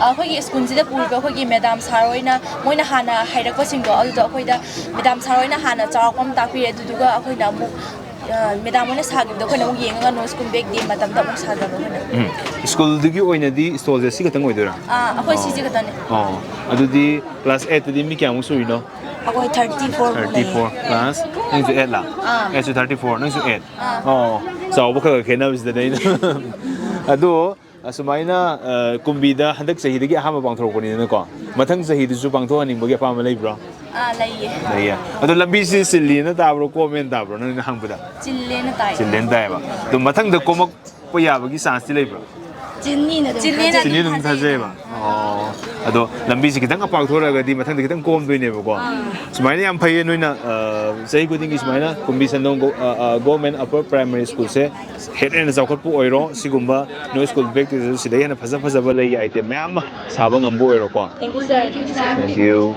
ꯑꯩꯈꯣꯏꯒꯤ ꯁ꯭ꯀꯨꯜꯁꯤꯗ ꯄꯨꯔꯤꯕ ꯑꯩꯈꯣꯏꯒꯤ ꯃꯦꯗꯥꯝ ꯁꯥꯔ ꯍꯣꯏꯅ, ꯃꯣꯏꯅ ꯍꯥꯟꯅ ꯍꯩꯔꯛꯄꯁꯤꯡꯗꯣ, ꯑꯗꯨꯗꯣ ꯑꯩꯈꯣꯏꯗ ꯃꯦꯗꯥꯝ ꯁꯥꯔ ꯍꯣꯏꯅ ꯍꯥꯟꯅ ꯆꯥꯎꯔꯥꯛꯄ ꯑꯃ ꯇꯥꯛꯄꯤꯔꯦ꯫ ꯑꯗꯨꯗꯨꯒ ꯑꯩꯈꯣꯏꯅ ꯑꯃꯨꯛ ꯃꯦꯗꯥꯝ ꯍꯣꯏꯅ ꯁꯥꯈꯤꯕꯗꯣ ꯑꯩꯈꯣꯏꯅ ꯑꯃꯨꯛ ꯌꯦꯡꯉꯒ ꯅꯣꯏ ꯁ꯭ꯀꯨꯜ ꯕꯦꯛ ꯗꯦ ꯃꯇꯝꯗ ꯑꯃꯨꯛ ꯁꯥꯖꯕ ꯑꯩꯈꯣꯏꯅ꯫ ꯎꯝ꯫ ꯁ꯭ꯀꯨꯜꯗꯨꯒꯤ ꯑꯣꯏꯅꯗꯤ ꯁ꯭ꯇꯣꯜꯁꯦ ꯁꯤ ꯈꯛꯇꯪ ꯑꯣꯏꯗꯣꯏꯔꯥ? ꯑꯥ, ꯑꯩꯈꯣꯏ ꯁꯤꯁꯦ ꯈꯛꯇꯅꯦ꯫ ꯑꯣ, ꯑꯗꯨꯗꯤ ꯀ꯭ꯂꯥꯁ ꯑꯩꯠꯇꯗꯤ ꯃꯤ ꯀꯌꯥꯃꯨꯛ ꯁꯨꯔꯤꯅꯣ? ꯑꯩꯈꯣꯏ ꯊꯥꯔꯇꯤ ꯐꯣꯔ ꯃꯨꯛ ꯂꯩꯌꯦ꯫ Thirty four. ꯀ꯭ꯂꯥꯁ ꯅꯪꯁꯨ ꯑꯩꯠꯂꯥ? ꯑꯥ꯫ ꯑꯩꯠꯁꯨ ꯊꯥꯔꯇꯤ ꯐꯣꯔ, ꯅꯪꯁꯨ ꯑꯩꯠ꯫ ꯑꯥ꯫ ꯑꯣ, ꯆꯥꯎꯕ ꯈꯔ ꯈꯔ ꯈꯦꯠꯅꯕꯁꯤꯗꯅꯦ ꯑꯩꯅ꯫ ꯑꯗꯣ ꯑꯁꯨꯃꯥꯏꯅ, ꯑ, ꯀꯨꯝꯕꯤꯗ ꯍꯟꯗꯛ ꯆꯍꯤꯗꯒꯤ ꯑꯍꯥꯟꯕ ꯄꯥꯡꯊꯣꯔꯛꯄꯅꯤꯗꯅꯀꯣ, ꯃꯊꯪ ꯆꯍꯤꯗꯁꯨ ꯄꯥꯡꯊꯣꯛꯍꯟꯅꯤꯡꯕꯒꯤ ꯑꯄꯥꯝꯕ ꯂꯩꯕ꯭ꯔꯣ? ꯑꯥ, ꯂꯩꯌꯦ꯫ ꯂꯩꯌꯦ꯫ ꯑꯗꯣ ꯂꯝꯕꯤꯁꯤ ꯆꯤꯜꯂꯤꯅ ꯇꯥꯕ꯭ꯔꯣ, ꯀꯣꯝꯃꯦꯅ ꯇꯥꯕ꯭ꯔꯣ, ꯅꯪꯅ ꯍꯪꯕꯗ? ꯆꯤꯜꯂꯦꯅ ꯇꯥꯏ꯫ ꯆꯤꯜꯂꯦꯅ ꯇꯥꯏꯌꯦꯕ꯫ ꯑꯗꯣ ꯃꯊꯪꯗ ꯀꯣꯝꯃꯛꯄ ꯌꯥꯕꯒꯤ ꯆꯥꯟꯁꯇꯤ ꯂꯩꯕ꯭ꯔꯣ? ꯆꯤꯟꯅꯤꯅ ꯑꯗꯨꯝ ꯆꯤꯟꯅꯤꯅ ꯊꯥꯖꯩ꯫ ꯑꯗꯨꯝ ꯊꯥꯖꯩꯌꯦꯕ꯫ ꯑꯣ꯫ ꯑꯗꯣ ꯂꯝꯕꯤꯁꯤ ꯈꯤꯇꯪ ꯄꯥꯛꯊꯣꯔꯛꯑꯒꯗꯤ ꯃꯊꯪꯗ ꯈꯤꯇꯪ ꯀꯣꯝꯗꯣꯏꯅꯦꯕꯀꯣ꯫ ꯑꯥ꯫ ꯁꯨꯃꯥꯏꯅ ꯌꯥꯝ ꯐꯩꯌꯦ ꯅꯣꯏꯅ, ꯑ, ꯆꯍꯤ ꯈꯨꯗꯤꯡꯒꯤ ꯁꯨꯃꯥꯏꯅ ꯀꯨꯝꯕꯤ ꯁꯟꯗꯣꯡ ꯒꯣ-, ꯑ, ꯑ, Government Upper Primary Schoolꯁꯦ ꯍꯦꯟꯅ ꯍꯦꯟꯅ ꯆꯥꯎꯈꯠꯄ ꯑꯣꯏꯔꯣ꯫ ꯁꯤꯒꯨꯝꯕ ꯅꯣꯏ ꯁ꯭ꯀꯨꯜ ꯕꯦꯛꯇꯨꯗꯁꯨ ꯁꯤꯗꯩ ꯍꯦꯟꯅ ꯐꯖ ꯐꯖꯕ ꯂꯩꯒꯤ item ꯃꯌꯥꯝ ꯑꯃ ꯁꯥꯕ ꯉꯝꯕ ꯑꯣꯏꯔꯣꯀꯣ꯫ Thank you, sir. Thank you.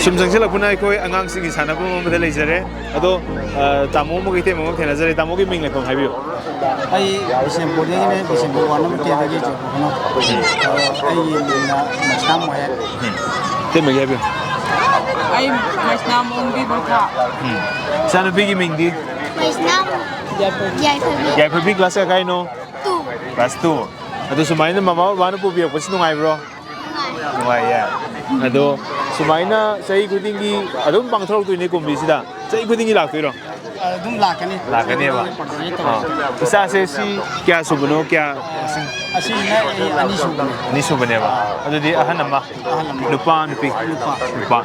ꯁꯨꯝ ꯆꯪꯁꯤꯜꯂꯛꯄꯅ ꯑꯩꯈꯣꯏ ꯑꯉꯥꯡꯁꯤꯡꯒꯤ ꯁꯥꯟꯅꯐꯝ ꯑꯃꯗ ꯂꯩꯖꯔꯦ꯫ ꯑꯗꯣ, ꯑ, ꯇꯥꯃꯣ ꯑꯃꯒ ꯏꯇꯩꯃ ꯑꯃꯒ ꯊꯦꯡꯅꯖꯔꯦ꯫ ꯇꯥꯃꯣꯒꯤ ꯃꯤꯡ ꯂꯩꯐꯝ ꯍꯥꯏꯕꯤꯌꯨ꯫ ꯑꯩ ꯕꯤꯁꯦꯝꯄꯨꯔꯗꯒꯤꯅꯦ, ꯕꯤꯁꯦꯝꯄꯨꯔ ꯋꯥꯔꯗ ꯅꯝꯕꯔ ꯇꯦꯟꯗꯒꯤ ꯖꯣꯏꯀꯨꯃꯥꯔꯅ꯫ ꯑ, ꯑꯩꯒꯤ ꯃꯤꯡꯅ ꯃꯩꯁꯅꯥꯝ ꯃꯣꯍꯦꯟ꯫ ꯎꯝ꯫ ꯏꯇꯩꯃꯒꯤ ꯍꯥꯏꯕꯤꯌꯨ꯫ ꯑꯩ ꯃꯩꯁꯅꯥꯝ ꯑꯣꯡꯕꯤ ꯕꯣꯊꯥ꯫ ꯎꯝ꯫ ꯏꯆꯥꯅꯨꯄꯤꯒꯤ ꯃꯤꯡꯗꯤ? ꯃꯩꯁꯅꯥꯝ ꯌꯥꯏꯐꯕꯤ꯫ ꯌꯥꯏꯐꯕꯤ ꯀ꯭ꯂꯥꯁ ꯀꯌꯥ ꯀꯥꯏꯅꯣ? ꯇꯨ꯫ Class two. ꯑꯗꯣ ꯁꯨꯃꯥꯏꯅ ꯃꯃꯥ ꯕꯕꯥꯅ ꯄꯨꯕꯤꯔꯛꯄꯁꯤ ꯅꯨꯡꯉꯥꯏꯕ꯭ꯔꯣ? ꯅꯨꯡꯉꯥꯏ꯫ ꯅꯨꯡꯉꯥꯏꯌꯦ꯫ ꯑꯗꯣ ꯁꯨꯃꯥꯏꯅ ꯆꯍꯤ ꯈꯨꯗꯤꯡꯒꯤ ꯑꯗꯨꯝ ꯄꯥꯡꯊꯣꯔꯛꯇꯣꯏꯅꯦ ꯀꯨꯝꯕꯤꯁꯤꯗ? ꯆꯍꯤ ꯈꯨꯗꯤꯡꯒꯤ ꯂꯥꯛꯇꯣꯏꯔꯣ? ꯑꯗꯨꯝ ꯂꯥꯛꯀꯅꯤ꯫ ꯂꯥꯛꯀꯅꯦꯕ? ꯑꯥ꯫ ꯏꯆꯥꯁꯦ ꯁꯤ ꯀꯌꯥ ꯁꯨꯕꯅꯣ? ꯀꯌꯥ, ꯃꯁꯤꯡ? ꯑꯁꯤꯁꯤꯅ ꯑꯩ ꯑꯅꯤꯁꯨꯕꯅꯦ꯫ ꯑꯅꯤꯁꯨꯕꯅꯦꯕ꯫ ꯑꯗꯨꯗꯤ ꯑꯍꯟ ꯑꯃ, ꯑꯍꯜ ꯑꯃ꯫ ꯅꯨꯄꯥ, ꯅꯨꯄꯤ? ꯅꯨꯄꯥ꯫ ꯅꯨꯄꯥ꯫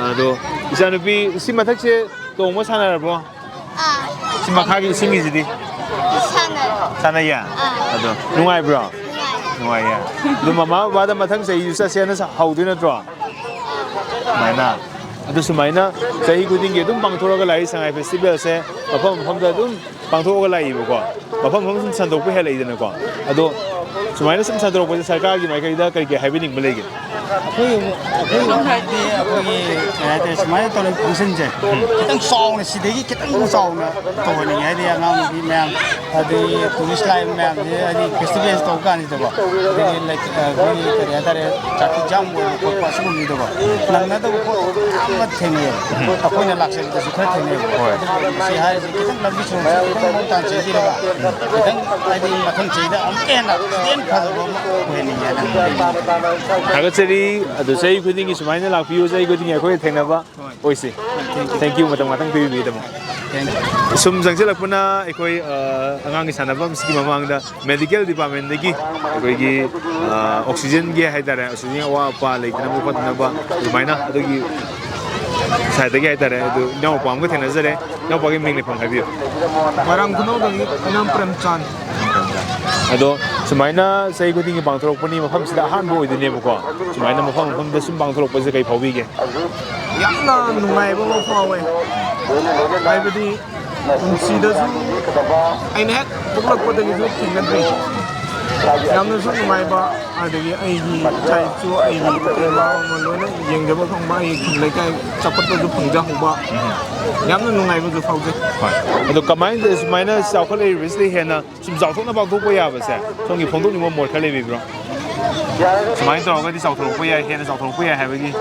ꯑꯗꯣ ꯏꯆꯥꯅꯨꯄꯤ ꯁꯤ ꯃꯊꯛꯁꯦ ꯇꯣꯡꯕ ꯁꯥꯟꯅꯔꯕꯣ? ꯑꯥ꯫ ꯁꯤ ꯃꯈꯥꯒꯤ ꯏꯁꯤꯡꯒꯤꯁꯤꯗꯤ? ꯁꯥꯟꯅꯔꯦ꯫ ꯁꯥꯟꯅꯩꯌꯦ? ꯑꯥ꯫ ꯑꯗꯣ ꯅꯨꯡꯉꯥꯏꯕ꯭ꯔꯣ? ꯅꯨꯡꯉꯥꯏ꯫ ꯅꯨꯡꯉꯥꯏꯌꯦ꯫ ꯑꯗꯨ ꯃꯃꯥ ꯕꯕꯥꯗ ꯃꯊꯪ ꯆꯍꯤꯁꯨ ꯆꯠꯁꯦꯅ ꯁ-, ꯍꯧꯗꯣꯏ ꯅꯠꯇ꯭ꯔꯣ? ꯑꯗꯨꯃꯥꯏꯅ꯫ ꯑꯗꯨ ꯁꯨꯃꯥꯏꯅ ꯆꯍꯤ ꯈꯨꯗꯤꯡꯒꯤ ꯑꯗꯨꯝ ꯄꯥꯡꯊꯣꯔꯛꯑꯒ ꯂꯥꯛꯏ ꯁꯉꯥꯏ ꯐꯦꯁꯇꯤꯚꯦꯜꯁꯦ ꯃꯐꯝ ꯃꯐꯝꯗ ꯑꯗꯨꯝ ꯄꯥꯡꯊꯣꯛꯑꯒ ꯂꯥꯛꯏꯕꯀꯣ꯫ ꯃꯐꯝ ꯃꯐꯝ ꯁꯨꯝ ꯁꯟꯗꯣꯛꯄ ꯍꯦꯜꯂꯛꯏꯗꯅꯀꯣ꯫ ꯑꯗꯣ ꯁꯨꯃꯥꯏꯅ ꯁꯨꯝ ꯁꯟꯗꯣꯔꯛꯄꯁꯦ ꯁꯔꯀꯥꯔꯒꯤ ꯃꯥꯏꯀꯩꯗ ꯀꯔꯤ ꯀꯔꯤ ꯍꯥꯏꯕꯤꯅꯤꯡꯕ ꯂꯩꯒꯦ? ꯑꯩꯈꯣꯏ, ꯑꯩꯈꯣꯏ ꯍꯥꯏꯗꯤ ꯑꯩꯈꯣꯏꯒꯤ ꯀꯩ ꯍꯥꯏꯇꯥꯔꯦ, ꯁꯨꯃꯥꯏꯅ ꯇꯧꯔꯤꯕ ꯐꯪꯁꯟꯁꯦ ꯎꯝ꯫ ꯈꯤꯇꯪ ꯆꯥꯎꯅ, ꯁꯤꯗꯒꯤ ꯈꯤꯇꯪ ꯆꯥꯎꯅ ꯇꯧꯍꯟꯅꯤꯡꯉꯦ꯫ ꯍꯥꯏꯗꯤ ꯑꯉꯥꯡ ꯅꯨꯄꯤ ꯃꯌꯥꯝ, ꯑꯗꯩ ꯇꯨꯔꯤꯁ ꯂꯥꯛꯏꯕ ꯃꯌꯥꯝꯁꯦ, ꯍꯥꯏꯗꯤ ꯐꯦꯁꯇꯤꯚꯦꯜꯁ ꯇꯧꯕ ꯀꯥꯟꯁꯤꯗꯀꯣ, ꯑꯗꯒꯤ ꯂꯩ-, ꯑꯩꯈꯣꯏꯒꯤ ꯀꯔꯤ ꯍꯥꯏꯇꯥꯔꯦ, ꯇ꯭ꯔꯥꯐꯤꯛ ꯖꯥꯝ ꯑꯣꯏꯕ ꯈꯣꯠꯄ ꯑꯁꯤꯒꯨꯝꯕꯗꯀꯣ, ꯅꯪꯅꯗꯕ ꯄꯣꯠ ꯌꯥꯝꯅ ꯊꯦꯡꯅꯩꯌꯦꯕ꯫ ꯎꯝ꯫ ꯑꯩꯈꯣꯏꯅ ꯂꯥꯛꯆꯕꯗꯁꯨ ꯈꯔ ꯊꯦꯡꯅꯩꯌꯦꯕ꯫ ꯍꯣꯏ꯫ ꯑꯗꯨ ꯁꯤ ꯍꯥꯏꯔꯤꯁꯦ ꯈꯤꯇꯪ ꯂꯝꯕꯤ ꯊꯣꯡꯁꯦ ꯈꯤꯇꯪ ꯃꯑꯣꯡ ꯇꯥꯅ ꯁꯦꯝꯕꯤꯔꯒ, ꯈꯤꯇꯪ ꯍꯥꯏꯗꯤ ꯃꯊꯪ ꯆꯍꯤꯗ ꯑꯃꯨꯛꯀ ꯍꯦꯟꯅ ꯈꯤꯇꯪ ꯐꯖꯕ ꯑꯃ ꯑꯣꯏꯍꯟꯅꯤꯡꯉꯦ ꯍꯥꯏꯅ ꯈꯜꯂꯤ꯫ ꯊꯥꯒꯠꯆꯔꯤ꯫ ꯑꯗꯨ ꯆꯍꯤ ꯈꯨꯗꯤꯡꯒꯤ ꯁꯨꯃꯥꯏꯅ ꯂꯥꯛꯄꯤꯌꯨ, ꯆꯍꯤ ꯈꯨꯗꯤꯡꯒꯤ ꯑꯩꯈꯣꯏꯒ ꯊꯦꯡꯅꯕ ꯍꯣꯏ꯫ ꯑꯣꯏꯁꯤ꯫ Thank you꯫ Thank you, ꯃꯇꯝ ꯉꯥꯛꯇꯪ ꯄꯤꯕꯤꯕꯒꯤꯗꯃꯛ꯫ Thank you꯫ ꯁꯨꯝ ꯆꯪꯁꯤꯜꯂꯛꯄꯅ ꯑꯩꯈꯣꯏ, ꯑ, ꯑꯉꯥꯡꯒꯤ ꯁꯥꯟꯅꯐꯝꯁꯤꯒꯤ ꯃꯃꯥꯡꯗ medical departmentꯗꯒꯤ ꯑꯩꯈꯣꯏꯒꯤ, ꯑ, oxygenꯒꯤ ꯍꯥꯏꯇꯥꯔꯦ, oxygenꯒꯤ ꯑꯋꯥꯠ ꯑꯄꯥ ꯂꯩꯇꯅꯕ ꯈꯣꯠꯇꯅꯕ ꯑꯗꯨꯃꯥꯏꯅ ꯑꯗꯨꯒꯤ sideꯇꯒꯤ ꯍꯥꯏꯇꯥꯔꯦ, ꯑꯗꯨ ꯏꯅꯥꯎꯄꯥ ꯑꯃꯒ ꯊꯦꯡꯅꯖꯔꯦ꯫ ꯏꯅꯥꯎꯄꯥꯒꯤ ꯃꯤꯡ ꯂꯩꯐꯝ ꯍꯥꯏꯕꯤꯌꯨ꯫ ꯃꯣꯏꯔꯥꯡ ꯈꯨꯅꯧꯗꯒꯤ ꯏꯅꯝ ꯄ꯭ꯔꯦꯝꯆꯥꯟ꯫ ꯑꯗꯣ ꯁꯨꯃꯥꯏꯅ ꯆꯍꯤ ꯈꯨꯗꯤꯡꯒꯤ ꯄꯥꯡꯊꯣꯔꯛꯄꯅꯤ, ꯃꯐꯝꯁꯤꯗ ꯑꯍꯥꯟꯕ ꯑꯣꯏꯗꯣꯏꯅꯦꯕꯀꯣ꯫ ꯁꯨꯃꯥꯏꯅ ꯃꯐꯝ ꯃꯐꯝꯗ ꯁꯨꯝ ꯄꯥꯡꯊꯣꯔꯛꯄꯁꯦ ꯀꯩ ꯐꯥꯎꯕꯤꯒꯦ? ꯌꯥꯝꯅ ꯅꯨꯡꯉꯥꯏꯕ ꯑꯃ ꯐꯥꯎꯋꯦ꯫ ꯍꯥꯏꯕꯗꯤ ꯄꯨꯟꯁꯤꯗꯁꯨ ꯑꯩꯅ ꯍꯦꯛ ꯄꯣꯛꯂꯛꯄꯗꯒꯤꯁꯨ ꯊꯦꯡꯅꯗ꯭ꯔꯤ꯫ ꯌꯥꯝꯅꯁꯨ ꯅꯨꯡꯉꯥꯏꯕ, ꯑꯗꯒꯤ ꯑꯩꯒꯤ ꯏꯆꯥ ꯏꯁꯨ, ꯑꯩꯒꯤ ꯏꯇꯩ ꯏꯃꯥ ꯑꯃ ꯂꯣꯏꯅ ꯌꯦꯡꯖꯕ ꯐꯪꯕ, ꯑꯩꯒꯤ ꯈꯨꯟ ꯂꯩꯀꯥꯏ ꯆꯥꯎꯈꯠꯄꯁꯨ ꯐꯪꯖꯍꯧꯕ, ꯌꯥꯝꯅ ꯅꯨꯡꯉꯥꯏꯕꯁꯨ ꯐꯥꯎꯖꯩ꯫ ꯍꯣꯏ꯫ ꯑꯗꯣ ꯀꯃꯥꯏꯅ ꯁꯨꯃꯥꯏꯅ ꯆꯥꯎꯈꯠꯂꯛꯏꯕꯁꯤꯗ ꯍꯦꯟꯅ ꯁꯨꯝ ꯆꯥꯎꯊꯣꯛꯅ ꯄꯥꯡꯊꯣꯛꯄ ꯌꯥꯕꯁꯦ ꯁꯣꯝꯒꯤ ꯐꯣꯡꯗꯣꯛꯅꯤꯡꯕ ꯃꯣꯠ ꯈꯔ ꯂꯩꯕꯤꯕ꯭ꯔꯣ? ꯁꯨꯃꯥꯏꯅ ꯇꯧꯔꯒꯗꯤ ꯆꯥꯎꯊꯣꯔꯛꯄ ꯌꯥꯏ, ꯍꯦꯟꯅ ꯆꯥꯎꯊꯣꯔꯛꯄ ꯌꯥꯏ ꯍꯥꯏꯕꯒꯤ꯫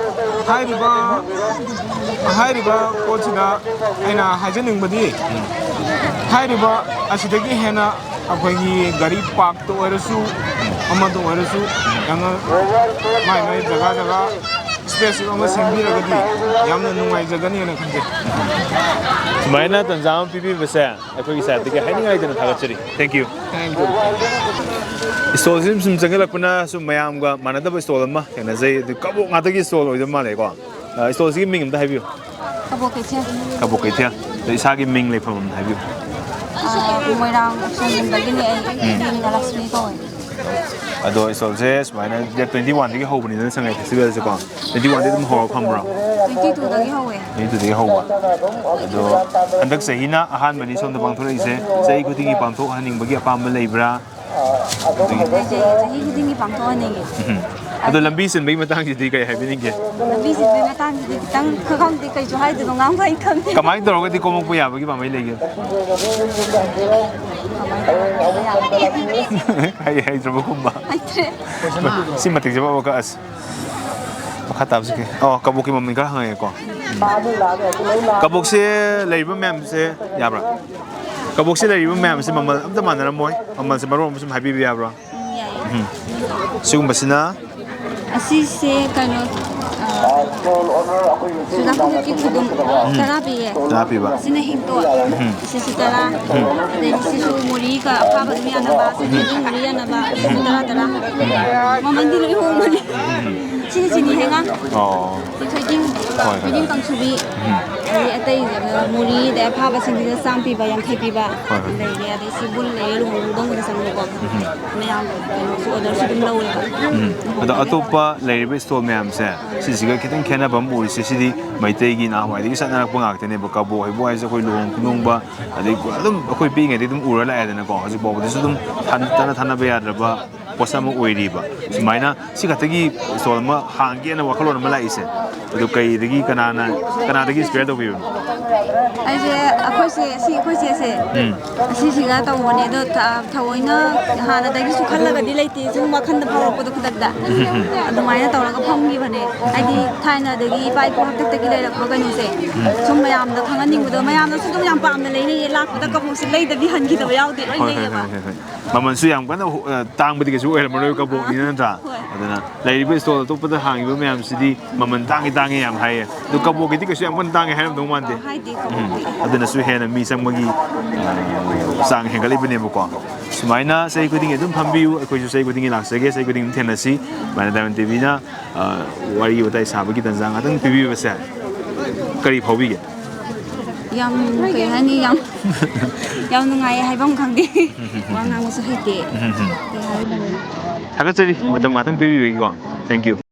ꯍꯥꯏꯔꯤꯕ, ꯍꯥꯏꯔꯤꯕ ꯄꯣꯠꯁꯤꯗ ꯑꯩꯅ ꯍꯥꯏꯖꯅꯤꯡꯕꯗꯤ, ꯍꯥꯏꯔꯤꯕ ꯑꯁꯤꯗꯒꯤ ꯍꯦꯟꯅ ꯑꯩꯈꯣꯏꯒꯤ ꯒꯥꯔꯤ ꯄꯥꯔꯛꯇ ꯑꯣꯏꯔꯁꯨ, ꯑꯃꯗ ꯑꯣꯏꯔꯁꯨ, ꯌꯥꯝꯅ ꯃꯥꯏ ꯃꯥꯏ ꯖꯒꯥ ꯖꯒꯥ space ꯑꯃ ꯁꯦꯝꯕꯤꯔꯒꯗꯤ ꯌꯥꯝꯅ ꯅꯨꯡꯉꯥꯏꯖꯒꯅꯤꯅ ꯈꯟꯖꯩ꯫ ꯁꯨꯃꯥꯏꯅ ꯇꯟꯖꯥ ꯑꯃ ꯄꯤꯕꯤꯕꯁꯦ ꯑꯩꯈꯣꯏꯒꯤ ꯁꯥꯏꯠꯇꯒꯤ ꯍꯥꯏꯅꯤꯡꯉꯥꯏ ꯂꯩꯇꯅ ꯊꯥꯒꯠꯆꯔꯤ꯫ Thank you꯫ ꯏꯁꯇꯣꯜꯁꯤ ꯁꯨꯝ ꯁꯨꯝ ꯆꯪꯁꯤꯜꯂꯛꯄꯅ ꯁꯨꯝ ꯃꯌꯥꯝꯒ ꯃꯥꯟꯅꯗꯕ ꯏꯁꯇꯣꯜ ꯑꯃ ꯊꯦꯡꯅꯖꯩ꯫ ꯑꯗꯨ ꯀꯕꯣꯛ ꯉꯥꯛꯇꯒꯤ ꯏꯁꯇꯣꯜ ꯑꯣꯏꯗꯧ ꯃꯥꯜꯂꯦꯀꯣ꯫ ꯑ, ꯏꯁꯇꯣꯜꯁꯤꯒꯤ ꯃꯤꯡ ꯑꯝꯇ ꯍꯥꯏꯕꯤꯌꯨ꯫ ꯀꯕꯣꯛ ꯀꯩꯊꯦꯜ꯫ ꯀꯕꯣꯛ ꯀꯩꯊꯦꯜ꯫ ꯑꯗꯣ ꯏꯁꯥꯒꯤ ꯃꯤꯡ ꯂꯩꯐꯝ ꯑꯝꯇ ꯍꯥꯏꯕꯤꯌꯨ꯫ ꯑ, ꯃꯣꯏꯔꯥꯡ ꯎꯈ꯭ꯔꯨꯜꯒꯨꯝꯗꯒꯤꯅꯦ ꯑꯩ꯫ ꯎꯝ꯫ ꯃꯤꯡꯅ ꯂꯛꯁꯃꯤ ꯀꯧꯋꯦ꯫ ꯑꯗꯣ ꯏꯁꯇꯣꯜꯁꯦ ꯁꯨꯃꯥꯏꯅ ꯗꯦꯠ ꯇ꯭ꯋꯦꯟꯇꯤ ꯋꯥꯟꯗꯒꯤ ꯍꯧꯕꯅꯤꯅ ꯁꯉꯥꯏ ꯐꯦꯁꯇꯤꯚꯦꯜꯁꯦꯀꯣ꯫ ꯇ꯭ꯋꯦꯟꯇꯤ ꯋꯥꯟꯗꯒꯤ ꯑꯗꯨꯝ ꯍꯧꯔꯒ ꯐꯝꯕ꯭ꯔꯣ? ꯇ꯭ꯋꯦꯟꯇꯤ ꯇꯨꯗꯒꯤ ꯍꯧꯋꯦ꯫ ꯇ꯭ꯋꯦꯟꯇꯤ ꯇꯨꯗꯒꯤ ꯍꯧꯕ꯫ ꯑꯗꯣ ꯍꯟꯗꯛ ꯆꯍꯤꯅ ꯑꯍꯥꯟꯕꯅꯤ ꯁꯣꯝꯗ ꯄꯥꯡꯊꯣꯔꯛꯏꯁꯦ꯫ ꯆꯍꯤ ꯈꯨꯗꯤꯡꯒꯤ ꯄꯥꯡꯊꯣꯛꯍꯟꯅꯤꯡꯕꯒꯤ ꯑꯄꯥꯝꯕ ꯂꯩꯕ꯭ꯔꯥ? ꯑꯗꯨꯒꯤ ꯂꯩꯖꯩ, ꯆꯍꯤ ꯈꯨꯗꯤꯡꯒꯤ ꯄꯥꯡꯊꯣꯛꯍꯟꯅꯤꯡꯉꯤ꯫ ꯎꯝ꯫ ꯑꯗꯣ ꯂꯝꯕꯤ ꯆꯤꯟꯕꯒꯤ ꯃꯇꯥꯡꯁꯤꯗꯤ ꯀꯩ ꯍꯥꯏꯕꯤꯅꯤꯡꯒꯦ? ꯂꯝꯕꯤ ꯆꯤꯟꯕꯒꯤ ꯃꯇꯥꯡꯁꯤꯗꯤ ꯈꯤꯇꯪ ꯈꯪꯗꯦ, ꯀꯩꯁꯨ ꯍꯥꯏꯗꯣꯏꯅꯣ, ꯉꯥꯡꯕ ꯑꯩ ꯈꯪꯗꯦ꯫ ꯀꯃꯥꯏꯅ ꯇꯧꯔꯒꯗꯤ ꯀꯣꯝꯃꯛꯄ ꯌꯥꯕꯒꯤ ꯄꯥꯝꯕꯩ ꯂꯩꯒꯦ? ꯀꯃꯥꯏꯅ ꯇꯧꯔꯒꯗꯤ ꯌꯥꯕꯒꯦ? ꯍꯩ ꯍꯩꯇ꯭ꯔꯕꯒꯨꯝꯕ꯫ ꯍꯩꯇ꯭ꯔꯦ꯫ ꯁꯤ ꯃꯇꯤꯛ ꯆꯥꯕ ꯑꯃ ꯀꯛꯑꯁꯤ꯫ ꯃꯈꯥ ꯇꯥꯕꯁꯤ ꯀꯩ? ꯑꯣ, ꯀꯕꯣꯛꯀꯤ ꯃꯃꯜ ꯈꯔ ꯍꯪꯉꯒꯦꯀꯣ꯫ ꯎꯝ꯫ ꯀꯕꯣꯛꯁꯦ ꯂꯩꯔꯤꯕ ꯃꯌꯥꯝꯁꯦ ꯌꯥꯕ꯭ꯔꯥ? ꯀꯕꯣꯛꯁꯦ ꯂꯩꯔꯤꯕ ꯃꯌꯥꯝꯁꯦ ꯃꯃꯜ ꯑꯝꯇ ꯃꯥꯟꯅꯔꯝꯃꯣꯏ꯫ ꯃꯃꯜꯁꯦ ꯃꯔꯣꯜ ꯑꯃ ꯁꯨꯝ ꯍꯥꯏꯕꯤꯕ ꯌꯥꯕ꯭ꯔꯥ? ꯎꯝ, ꯌꯥꯏꯌꯦ꯫ ꯎꯝ꯫ ꯁꯤꯒꯨꯝꯕꯁꯤꯅ? ꯑꯁꯤꯁꯦ ꯀꯩꯅꯣ, ꯑ, ꯆꯨꯖꯥꯛ ꯈꯖꯤꯛꯀꯤ ꯈꯨꯗꯨꯝ ꯎꯝ꯫ ꯇꯔꯥ ꯄꯤꯌꯦ꯫ ꯇꯔꯥ ꯄꯤꯕ꯫ ꯁꯤꯅ ꯍꯤꯡꯇꯣꯠ꯫ ꯎꯝ꯫ ꯁꯤꯁꯨ ꯇꯔꯥ꯫ ꯎꯝ꯫ ꯑꯗꯩ ꯁꯤꯁꯨ ꯃꯣꯔꯤꯒ ꯑꯐꯥꯕ ꯑꯗꯨꯝ ꯌꯥꯅꯕ꯫ ꯁꯤꯁꯨ ꯎꯝ꯫ ꯃꯣꯔꯤ ꯌꯥꯅꯕ꯫ ꯁꯤꯁꯨ ꯇꯔꯥ ꯇꯔꯥ꯫ ꯎꯝ꯫ ꯃꯃꯜꯗꯤ ꯂꯣꯏ ꯍꯣꯡꯕꯅꯤ꯫ ꯎꯝ꯫ ꯁꯤꯅ ꯆꯤꯅꯤ ꯍꯩꯉꯥꯡ꯫ ꯑꯣ꯫ ꯊꯣꯏꯗꯤꯡ, ꯍꯣꯏ, ꯍꯣꯏ, ꯊꯣꯏꯗꯤꯡ ꯍꯣꯏ꯫ ꯀꯥꯡꯁꯨꯕꯤ꯫ ꯎꯝ꯫ ꯑꯗꯩ ꯑꯇꯩ ꯃꯣꯔꯤ, ꯑꯗꯩ ꯑꯐꯥꯕꯁꯤꯡꯁꯤꯗ ꯆꯥꯝ ꯄꯤꯕ, ꯌꯥꯡꯈꯩ ꯄꯤꯕ ꯍꯣꯏ, ꯍꯣꯏ꯫ ꯂꯩꯔꯦ꯫ ꯑꯗꯩ ꯁꯤ ꯕꯨꯜ ꯂꯩꯔꯦ, ꯂꯨꯍꯣꯡ ꯈꯣꯡꯗꯣꯡꯕꯗ ꯆꯪꯕꯀꯣ꯫ ꯎꯝ꯫ ꯃꯌꯥꯝ ꯀꯩꯅꯣꯁꯨ ꯑꯣꯔꯗꯔꯁꯨ ꯑꯗꯨꯝ ꯂꯧꯋꯦꯕ꯫ ꯎꯝ꯫ ꯑꯗꯣ ꯑꯇꯣꯞꯄ ꯂꯩꯔꯤꯕ ꯏꯁꯇꯣꯜ ꯃꯌꯥꯝꯁꯦ ꯁꯤꯁꯤꯒ ꯈꯤꯇꯪ ꯈꯦꯠꯅꯕ ꯑꯃ ꯎꯔꯤꯁꯦ, ꯁꯤꯗꯤ ꯃꯩꯇꯩꯒꯤ ꯅꯍꯥꯟꯋꯥꯏꯗꯒꯤ ꯆꯠꯅꯔꯛꯄ ꯉꯥꯛꯇꯅꯦꯕ꯫ ꯀꯕꯣꯛ ꯍꯩꯕꯣꯛ ꯍꯥꯏꯁꯦ ꯑꯩꯈꯣꯏ ꯂꯨꯍꯣꯡ ꯈꯣꯡꯗꯣꯡꯕ, ꯑꯗꯩ ꯑꯗꯨꯝ ꯑꯩꯈꯣꯏ ꯄꯤꯛꯏꯉꯩꯗꯒꯤ ꯑꯗꯨꯝ ꯎꯔ ꯂꯥꯛꯑꯦꯗꯅꯀꯣ꯫ ꯍꯧꯖꯤꯛ ꯐꯥꯎꯕꯗꯁꯨ ꯑꯗꯨꯝ ꯊꯥꯟ-, ꯇꯠꯅ ꯊꯥꯅꯕ ꯌꯥꯗ꯭ꯔꯕ ꯄꯣꯠꯁꯛ ꯑꯃ ꯑꯣꯏꯔꯤꯕ꯫ ꯁꯨꯃꯥꯏꯅ ꯁꯤ ꯈꯛꯇꯒꯤ ꯏꯁꯇꯣꯜ ꯑꯃ ꯍꯥꯡꯒꯦꯅ ꯋꯥꯈꯜꯂꯣꯟ ꯑꯃ ꯂꯥꯛꯏꯁꯦ, ꯑꯗꯨ ꯀꯩꯗꯒꯤ, ꯀꯅꯥꯅ, ꯀꯅꯥꯗꯒꯤ ꯏꯟꯁꯄꯤꯌꯔ ꯇꯧꯕꯤꯕꯅꯣ? ꯑꯩꯁꯦ, ꯑꯩꯈꯣꯏꯁꯦ, ꯁꯤ ꯑꯩꯈꯣꯏ ꯆꯦꯁꯦ, ꯎꯝ꯫ ꯑꯁꯤꯁꯤꯒ ꯇꯧꯕꯅꯦ꯫ ꯑꯗꯣ ꯊ-, ꯊꯑꯣꯏꯅ ꯍꯥꯟꯅꯗꯒꯤꯁꯨ ꯈꯜꯂꯒꯗꯤ ꯂꯩꯇꯦ, ꯁꯨꯝ ꯋꯥꯈꯜꯗ ꯐꯥꯎꯔꯛꯄꯗꯣ ꯈꯨꯗꯛꯇ꯫ ꯎꯝ, ꯎꯝ, ꯎꯝ꯫ ꯑꯗꯨꯃꯥꯏꯅ ꯇꯧꯔꯒ ꯐꯝꯈꯤꯕꯅꯦ꯫ ꯍꯥꯏꯗꯤ ꯊꯥꯏꯅꯗꯒꯤ ꯏꯄꯥ ꯏꯄꯨ ꯍꯥꯛꯇꯛꯇꯒꯤ ꯂꯩꯔꯛꯄ ꯀꯩꯅꯣꯁꯦ, ꯎꯝ꯫ ꯁꯨꯝ ꯃꯌꯥꯝꯗ ꯈꯪꯍꯟꯅꯤꯡꯕꯗꯣ, ꯃꯌꯥꯝꯅꯁꯨ ꯑꯗꯨꯝ ꯌꯥꯝ ꯄꯥꯝꯅ ꯂꯩꯅꯩꯌꯦ꯫ ꯂꯥꯛꯄꯗ ꯀꯕꯣꯛꯁꯦ ꯂꯩꯗꯕꯤ ꯍꯟꯈꯤꯗꯕ ꯌꯥꯎꯗꯦ, ꯂꯣꯏ ꯍꯣꯏ, ꯍꯣꯏ, ꯂꯩꯌꯦꯕ꯫ ꯍꯣꯏ, ꯍꯣꯏ, ꯍꯣꯏ꯫ ꯃꯃꯜꯁꯨ ꯌꯥꯝ ꯀꯟꯅ ꯍꯣ-, ꯑ, ꯇꯥꯡꯕꯗꯤ ꯀꯩꯁꯨ ꯑꯣꯏꯔꯝꯃꯔꯣꯏ, ꯀꯕꯣꯛꯅꯤꯅ, ꯅꯠꯇ꯭ꯔꯥ? ꯍꯣꯏ꯫ ꯑꯗꯨꯅ ꯂꯩꯔꯤꯕ ꯏꯁꯇꯣꯜ ꯑꯇꯣꯞꯄꯗ ꯍꯥꯡꯉꯤꯕ ꯃꯌꯥꯝꯁꯤꯗꯤ ꯃꯃꯜ ꯇꯥꯡꯉꯤ ꯇꯥꯡꯉꯤ ꯌꯥꯝ ꯍꯥꯏꯌꯦ, ꯑꯗꯣ ꯀꯕꯣꯛꯀꯤꯗꯤ ꯀꯩꯁꯨ ꯌꯥꯝ ꯀꯟꯅ ꯇꯥꯡꯉꯦ ꯍꯥꯏꯔꯝꯗꯧ ꯃꯥꯟꯗꯦ꯫ ꯍꯥꯏꯗꯤ ꯎꯝ꯫ ꯀꯕꯣꯛꯇꯤ꯫ ꯑꯗꯨꯅꯁꯨ ꯍꯦꯟꯅ ꯃꯤ ꯆꯪꯕꯒꯤ ꯑ, ꯆꯥꯡ ꯍꯦꯟꯒꯠꯂꯤꯕꯅꯦꯕꯀꯣ꯫ ꯁꯨꯃꯥꯏꯅ ꯆꯍꯤ ꯈꯨꯗꯤꯡꯒꯤ ꯑꯗꯨꯝ ꯐꯝꯕꯤꯌꯨ, ꯑꯩꯈꯣꯏꯁꯨ ꯆꯍꯤ ꯈꯨꯗꯤꯡꯒꯤ ꯂꯥꯛꯆꯒꯦ, ꯆꯍꯤ ꯈꯨꯗꯤꯡꯒꯤ ꯑꯗꯨꯝ ꯊꯦꯡꯅꯁꯤ꯫ ꯁꯨꯃꯥꯏꯅ ꯗꯥꯏꯃꯟ ꯇꯤꯚꯤꯅ ꯋꯥꯔꯤ ꯋꯥꯇꯥꯏ ꯁꯥꯕꯒꯤ ꯇꯥꯟꯖꯥ ꯉꯥꯛꯇꯪ ꯄꯤꯕꯤꯕꯁꯦ ꯀꯔꯤ ꯐꯥꯎꯕꯤꯒꯦ? ꯌꯥꯝ, ꯀꯩ ꯍꯥꯏꯅꯤ, ꯌꯥꯝ ꯌꯥꯝ ꯅꯨꯡꯉꯥꯏꯌꯦ, ꯍꯥꯏꯐꯝ ꯈꯪꯗꯦ꯫ ꯋꯥ ꯉꯥꯡꯕꯁꯨ ꯍꯩꯇꯦ꯫ ꯀꯩ ꯍꯥꯏꯗꯣꯏꯅꯣ? ꯊꯥꯒꯠꯆꯔꯤ, ꯃꯇꯝ ꯉꯥꯛꯇꯪ ꯄꯤꯕꯤꯕꯒꯤꯀꯣ꯫ Thank you꯫